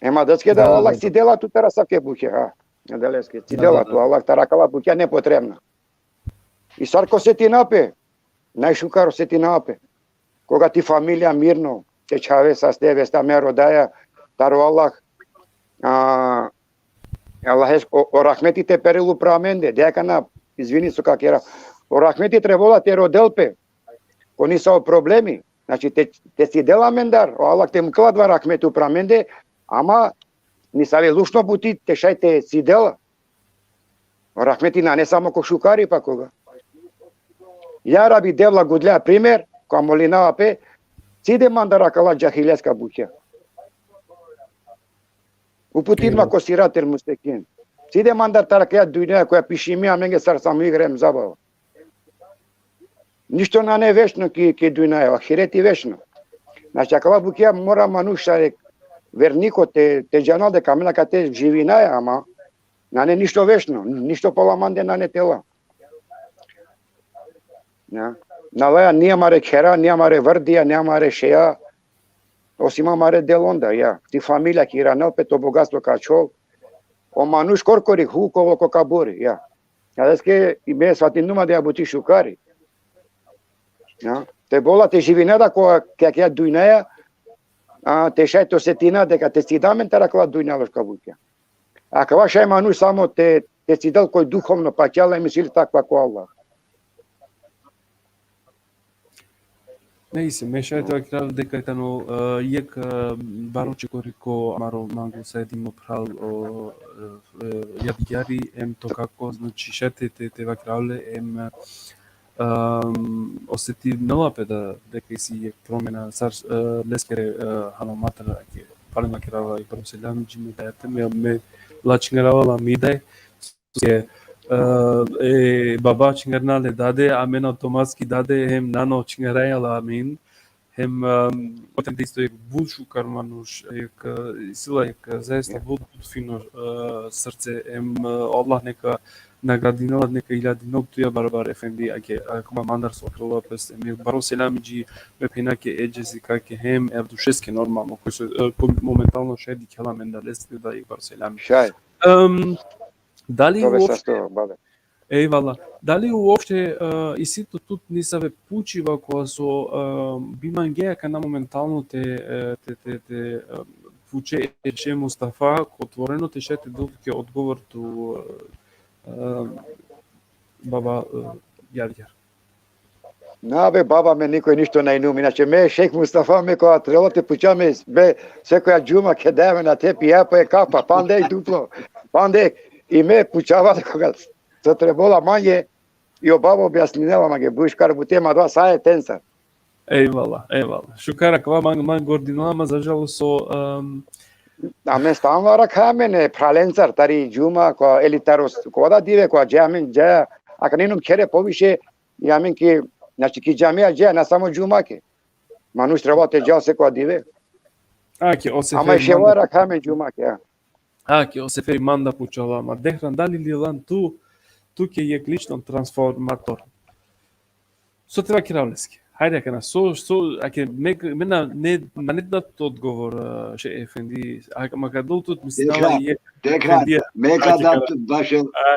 Ema da, da, Allah cidela tu taro asavke bukja, ha. Adaleske, cidela tu Allah taro akala bukja nepotrebna. I sar ka osetina pe, najšukar osetina pe. Koga ti familija mirno, te čhave saste, veste, amen rodaja taro Allah, a, Allah es, o, o rahmeti te perel upro amende, deka na, izvini so ka kera. O rahmeti trebela te rodel pe. Ko nisavo problemi. Znači, te, te cidel amendar, o Allah te mukela adava rahmeti upra amende, ama nisave lušno buti te šaj te cidel. O rahmeti nane samo ko šukaripa koga. Ja Rabi, Devla, gudlja primer, ka molinava pe, cide mandar akala džahileska bukja. Uputin ma ko siratel mustekim. Cide mandar tari akaja dunja koja pišimi amenge sar samo igra hem zabava. Ništo nane večno ki, ki dunjaja, ahireti večno. Znači, akala bukja mora manuš sar ek verniko te, te džanel deka amen akate živinaja, ama nane ništo večno, ništo pala mande nane tela. Ja. Na laja ni amare khera, ni amare vrdija, ni amare šeja, osim amare delonda, ja. Ti familija ka iranel pe, to bogatstvo ka ačhol. O manuš korkori hu kolo ko kaburi, ja. Adeske i me svatingjum ma da buti šukari. Ja. Te bola te živina da ko, ke, ke dunjaja, a, te šaj te osetina deka te cida amen tari akala dunjaluška bukja. Akava šaj manuš samo te, te cidel koj duhovno pačala hem isi li takva ko Allah. Nejse, me šaj te vakerav deka tano, e, jekh, e, baro čekori ko amaro manglo sa edimo phral o, e, e, Jadgjari, em to kako, znači, šaj te, te, te vakerav le, em, e, em, osetinela pe da, deka isi jekh promena, sar, e, leskere, e, hano matra, ke, pale ma kerava i baro selam, dži me dajate, me, me la čingarava la mi daj, e, e, baba čingarna le dade, amen automatski dade, hem nano čingaraja la amen, hem, em, o efendi isto jekh but šukar manuš, jekh, e, isi la jekh, e, zaista but, but fino, e, srce, hem, e, Allah neka nagradinela, neka iljadinel tuja barabar efendi, ake, akava mandar so krova pes, hem jekh baro selami dži me phenjake Edžesi, kake hem Evdušeske normalno, koj so, e, ko momentalno šaj dikhela amen da leste da jekh baro selami. Šaj. Em, dali Tove uopšte sasto, babe. Ejvala. Dali uopšte, e, isi tu tut nisave pučiba koja so, e, bi mangea akana momentalno te, e, te, te, te, e, puče e Šeh Mustafa, ko otvoreno te šaj te del tuke odgovor tu, e, e, baba, e, Jadgjar. Na be, baba, me nikoj ništo na inum. Inače, me Šejh Mustafa, me kova trebela te puča me, be, sekoja džuma keda amen ate pija po e kapa, pande i duplo, pande i me pučava koga so trebela mange, i o baba objasninela mange, buškar bute ma adava sa e tensa. Ejvala, ejvala. Šukar akava, man, man gordinela ma, za žal so, em, Amen stalno arakha amen e phralencar tari džuma, ko, eli taro, ko da dive, ko dža amen dža, akana inum khere poviše, i amen ki, znači, ki džamija dža, na samo džumake. Manuš trebela te džal sekoja dive. Ake, o Seferi Ama i ševa manda, arakha amen džumake, ja. Ake, o Seferi manda pučala ma. Dehran, dali lilan tu, tuke jekh lično transformator? So te vakerav leske? Hajde, akana, so, so, ake, me, me na, ne, na, ne da tu odgovor, e, Šejh efendi, a, ma ka dol tut, mislinava Dehran, jekh Dehran, efendija, me ka ajde, da ka- tu baš, a,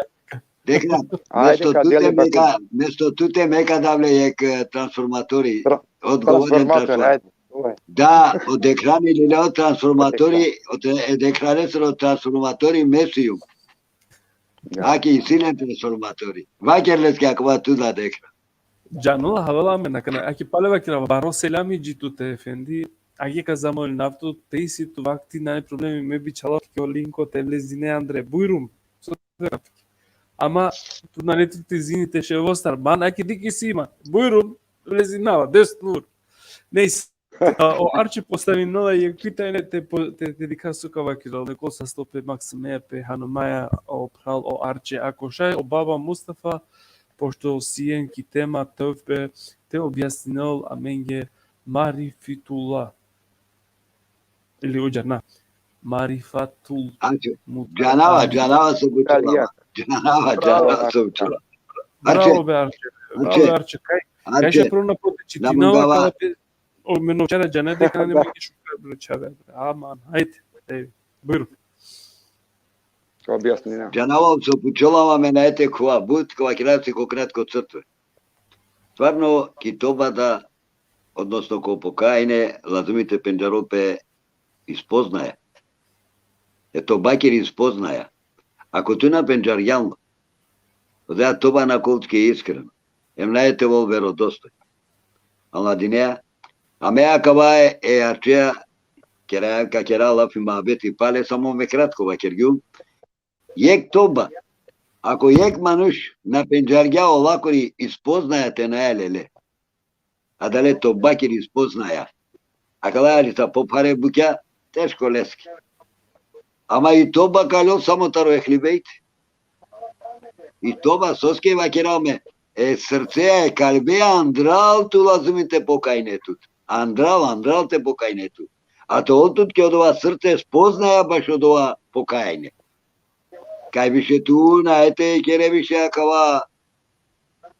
Dehran, Ajde, mesto ka tute deli me bato. ka, mesto tute me ka dav le jek, e, transformatori. Tra-, Odgovoren Transformator, transformator. ajde. Oj. Da, o Dehrani lilo transformatori, o te, e Dehranesro transformatori me sijum. Ja. Aki isi len transformatori. Vaker leske akava tu da Dehran. Džanela, havela amen akana, aki pale vakerav, baro selami dži tute efendi, aki ka zamolinav tut, te isi tu vakti, nane problemi, me bičhalav tuke o linko te vlezine andre. Bujrum. So te vakerav tuke? Ama tu nane tu te izini te ševostar, man aki dik isi ma. Bujrum, vlezinava, desnur. Nejse. A, o Arče postavinela jek pitanje, te, po-, te, te dikha so ka vakerel, nekol sasto pe maksime pe, hano maja, o phral, o Arče, ako šaj, o baba Mustafa, pošto sien ki tema tevbe, te objasninel amenge marifitullah. Ili udžar, na. Marifatul Znači, mut-, džanava, ali- džanava so bučela. Italija. Džanava, Bravo, džanava so bučela. Bravo, Arče, be Arče. Bravo, Arče, be Arče. Kaj, kaj Arče, še prvo na pote na čitinava, mangava. Kada te, o, me novčara džane deka ne mogu šukar bre čave. Aman, hajde, te, bujrum. Objasnina. Džanava so pučela ma, me na ete kova but, kova kratko, ko kratko crtve. Stvarno, ki toba da, odnosno ko pokajanje, lazumi te pendžarol pe i spoznaja. E toba kiri spoznaja. Ako tu na pendžarjan, Odova toba na ka ovel tuke iskreno. Em nane te ovel verodostojno. Anladinea? A me akava e, e ačea, kera, ka kera lafi muhabeti pale, samo me kratko vakergjum. Jekh toba. Ako jekh manuš na pendžargja olakori spoznaja te naja lele, adale tobakiri spoznaja, akala ali sa pophare bukja, teško leske. Ama i toba ka lel samo taro ehli bejt. I toba soske vakerav me, e srcea, e kalbea andral tu lazimi te pokajne tut. Andral, andral te pokajne tut. A te ol tut ki odova srce spoznaja bašo odova pokajanje. Kaj više tu nane te kere više akava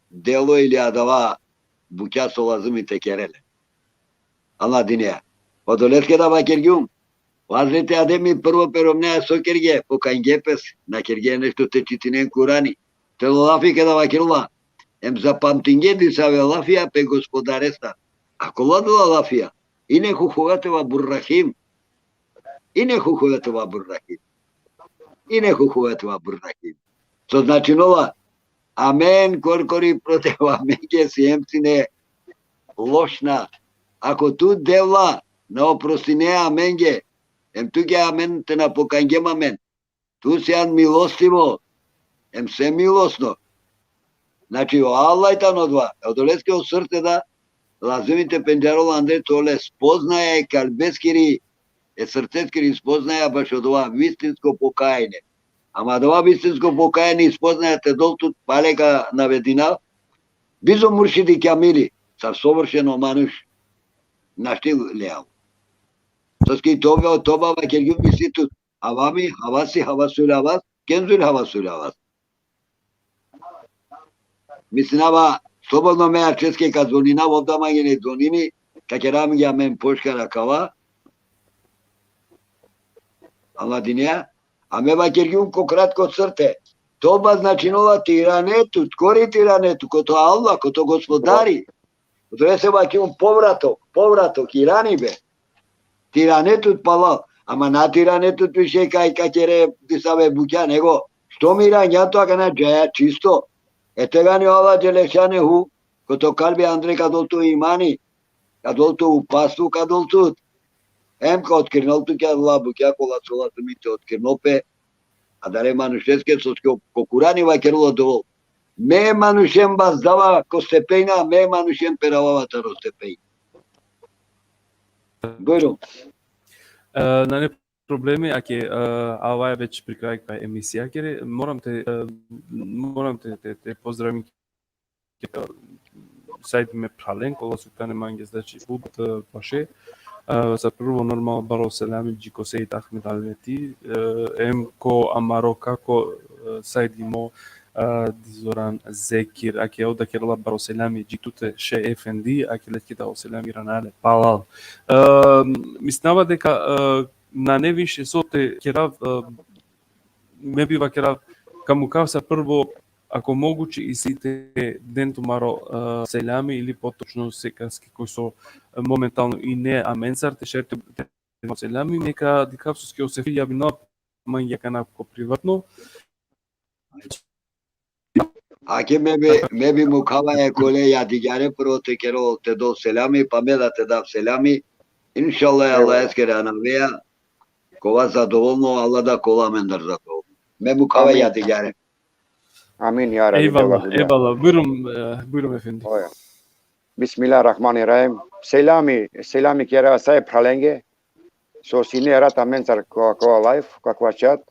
delo ili adava bukja so lazimi te kere le. Anladinea? Odoleske da vakergjum. O Hazreti Ademi prvo pe romnjaja so kergje, pokajngje pes, na kergje nešto te čitinen Kurani. Telo lafi keda vakerela. Em zapamtingje disave lafija pe Gospodarestar. A kola dela lafija? Innehu huvel tevvabur rahim. Innehu huvel tevvabur rahim. Innehu huvel tevvabur rahim. So značinela, amen korkori protiv amenge siem sine lošna. Ako tu Devla na oprostinea amenge, em tuke amen te na pokajngjem amen. Tu sian milostivo, em svemilosno. Znači, o Allah tano odova. E odoleske o srce da, lazimi te pendžarol andre te ole spoznaja e kalbeskiri, e srceskiri spoznaja bašo odova vistinsko pokajanje. Ama odova vistinsko pokajanje i spoznaja te dol tut, pale ka navedinav, bizo muršidi kamili, sar sovršeno manuš našti lea. Soske i toba, toba vakergjum isi tut, avami, havasi, havasul havas, kenzul havasul havas. Mislinava, slobodno me ačeske ka zvoninav, ov da mange ne zvonini, ka kera mange amen pošukar akava. Anladinea? A me vakergjum ko kratko crte. Toba značinela te irane tut, kori te irane tut, koto Allah, koto Gospodari. Odolese vakergjum povratok, povratok, iranibe. Te irane tut palal. Ama na te irane tut više kaj ka kere disave bukja, nego što mi irangjan tut, akana džaja čisto. E tegani o Allah dželle šanuhu, koto kalbi andre ka dol tut imani, ka dol tut upasno, ka dol tut. Em ka otkrinel tut ki adala bukja, kola so lazimi te otkrinel pe. Adale manušeske, soske ko Kurani vakerela dova. Me manušen vazdava ko stepejna, me manušen peravava taro stepejna. Bujrum. E, nane problemi, ake, e, avaja već pri kraj kaj emisija kere, moram te, e, moram te, te, te pozdravim, e, Said, me phralen, kola so tane mange, znači, but, e, paše. E, za prvo, normalno, baro selami dži ko Sejid Ahmed Alveti, e, em ko amaro kako, e, Said Imo, e, Dizoran Zekir, ake ov da kerela baro selami dži tute, Šeh Efendi, ake leke da o selami irana le palal. E, mislinava deka, e, nane više so te kerav, e, me bi vakerav, ka mukav sa prvo, ako moguće, isi te den tumaro, e, selami ili potočno sekaske koj so, e, momentalno ine amencar, te šer te, te selami, neka dikhav soske o Sefir javina mange akana ko privatno. Ake me bi, me bi mukhava e kole Jadigare prvo te kerol, te dol selami, pa me da te dav selami. Inšallah, Allaheskere anaveja, kova zadovolno, Allah da kola amendar zadovolno. Me mukhava Jadigare. Amin, ja Rabbi. Ejvallah, ejvallah. Bujrum, e, bujrum, efendi. Oja. Bismillahirrahmanirrahim. Selami, selami kera sa e phralenge. So sine erat amencar ko, ko live, ko, ko chat.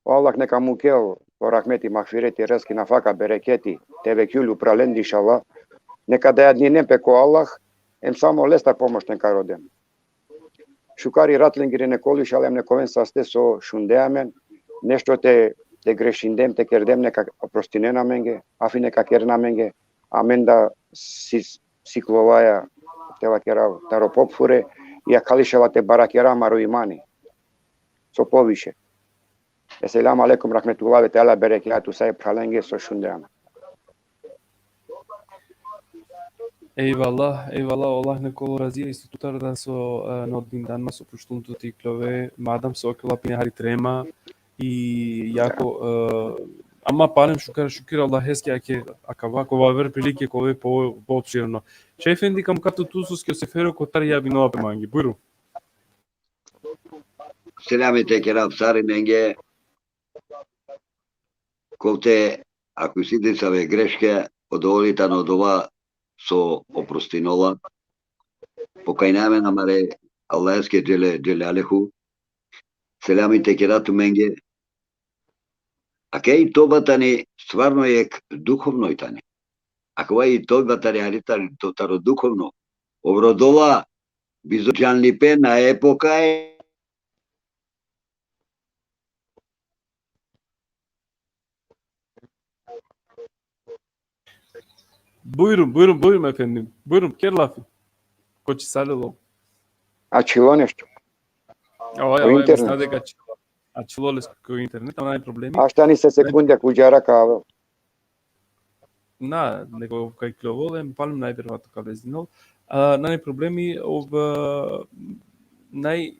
O Allah neka mukel o rahmeti, mahfireti, rezki, nafaka, bereketi, tevekjul upralende, inšallah. Neka dajadninen pe ko Allah, em samo lestar pomoć neka roden. Šukar i rat lengiri neka ol, inšallah, em neka oven saste so šunde amen, nešto te, te grešindem, te kerdem, neka oprostinen amenge, afi neka keren amenge, amen da si, siklovaja, te vakerav, taro pophure, i akali inšallah te barakera amaro imani. So poviše. Esselamu alejkum rahmetullahi ve teala berekatuhu, sa e phralenge so šunde amen. Ejvallah, ejvallah, Allah neka ol razija isto tutar da so, e, na odindan ma so puštun tut ikljove, madam so akala pine hari trema, i jako, e, Ama palem šukar, šukir Allaheske, ake akava ko aver prilike ka ovel po, poopširno. Šaj efendi, ka mukhav tut, soske o Sefero kotar javinela pe mange. Bujrum. Selami te kerav sarinenge. Kov te, ako isi disave greške, odova tano odova so oprostinola. Pokajnea amen amare Allaheske dželle, dželle šanuhu. Selami te kerav tumenge. Ake i tojba tani stvarno jekh duhovno i tani. Akava i tojba tari hari tani, to taro duhovno. Ov rodola bizo džanlipe, na e pokaj. Bujrum, bujrum, bujrum efendim. Bujrum, ker lafi. Ko čhisalilo? Ačhilo nešto. Oj, o oj, internet. Misla deka ačhilo. Ačhilo leske ko internet, ama nane problemi. Ašta ni se sekundja, ko džara ka avel. Na, nego kaj klovol, em palem najverojatno ka vezinol. A, nane problemi, ov, a, naj,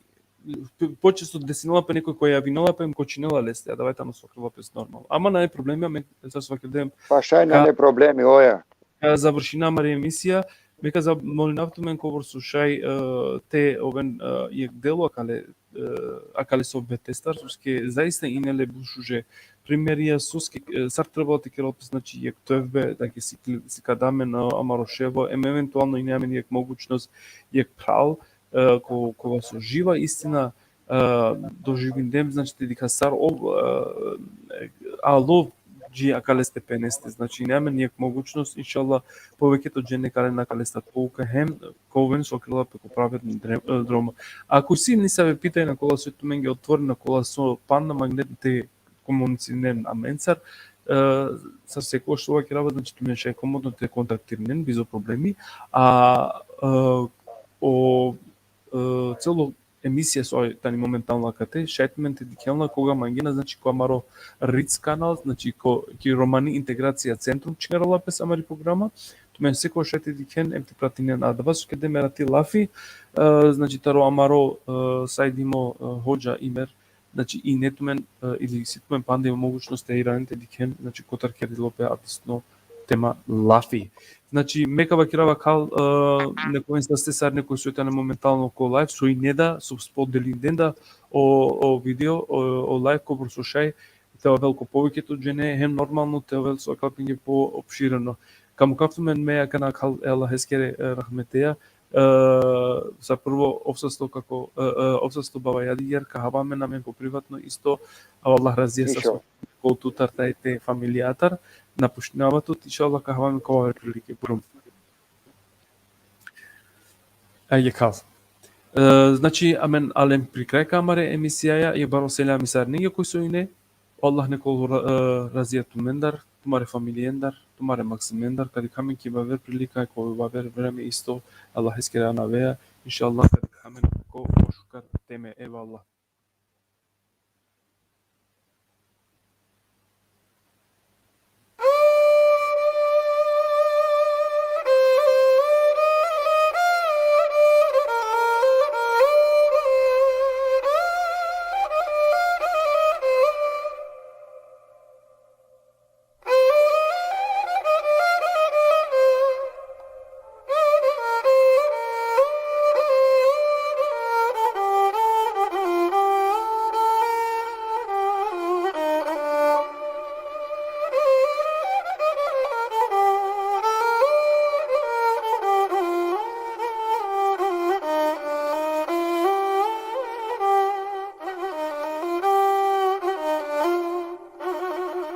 počesto desinela pe nekoj ko javinela pe, em kočinela leste, adava tano so kerela pes normalno. Ama nane problemi, amen sar so vakergjem. Pa šaj nane problemi, oja. Ka završina amari emisija, me ka zamolinav tumen kobor so šaj, e, te oven, e, jekh delo akale, e, akale sohbetestar, soske zaista ine le but šuže primerija, soske, e, sar trebela te kerel pe, znači, jekh tevbe, da ke sikl-, sikada amen, e, amaro ševo, em eventualno ine amen jekh mogućnost, jekh phral, e, ko-, kova so živa istina, e, doživindem, znači, te dikha sar ov, e, alo dži akale stepeneste, znači, ine amen jekh mogućnost, inšallah, poveketo džene ka len akale sar pouka hem ka oven so kerela pe ko pravedno dre-, e, dromo. Ako isi nesave pitanja kola so tumenge otvorena, kola so pana mangle te komunicinen amencar, e, sar sekoš so vakerava, znači, tumen šaj komodno te kontaktirinen, bizo problemi, a, e, o, e, celo emisija so tani momentalno akate, šaj tumen te dikhen la koga mangena, znači, ko amaro Ritz kanal, znači, ko, ki Romani Integracija Centrum čhingarela pes amari programa, tumen sekoš šaj te dikhen, em te pratinen adava so kergjem erati lafi, e, znači, taro amaro, e, sajdimo, e, hodža Imer, znači, ine tumen, e, ili isi tumen panda i mogućnost te iranen te dikhen, znači, kotar kerilo pe avdisno tema lafi. Znači, me ka vakerava kal, e, nekoven saste sar nekoj so tane momentalno ko live, so ine da, so spodelinen da o, o video, o, o live, kobor so šaj te ovel ko poveketo džene, hem normalno te ovel so vakerela penge poopšireno. Ka mukhav tumen me akana kal e Allaheskere, e, rahmeteja, e, sar prvo ov sasto kako, e, e, ov sasto baba Jadiger, ka hava amen, amen po privatno isto, a Allah razija sa, inšallah, so ko tutar taj te familijatar, napuštinava tut, inšallah, ka hava amen ko aver prilike, bujrum. Ajde, kal. E, znači, amen alem pri kraj ka amare emisijaja, e, baro selami sarinenge koj so ine, Allah nek ol ra-, e, razija tumendar, tumare familijendar, tumare maksimendar, ka dikha amen ki aver prilika, ko aver vreme isto, Allaheskere anaveja, inšallah, ka dikha amen ko, ko šukar teme, evallah.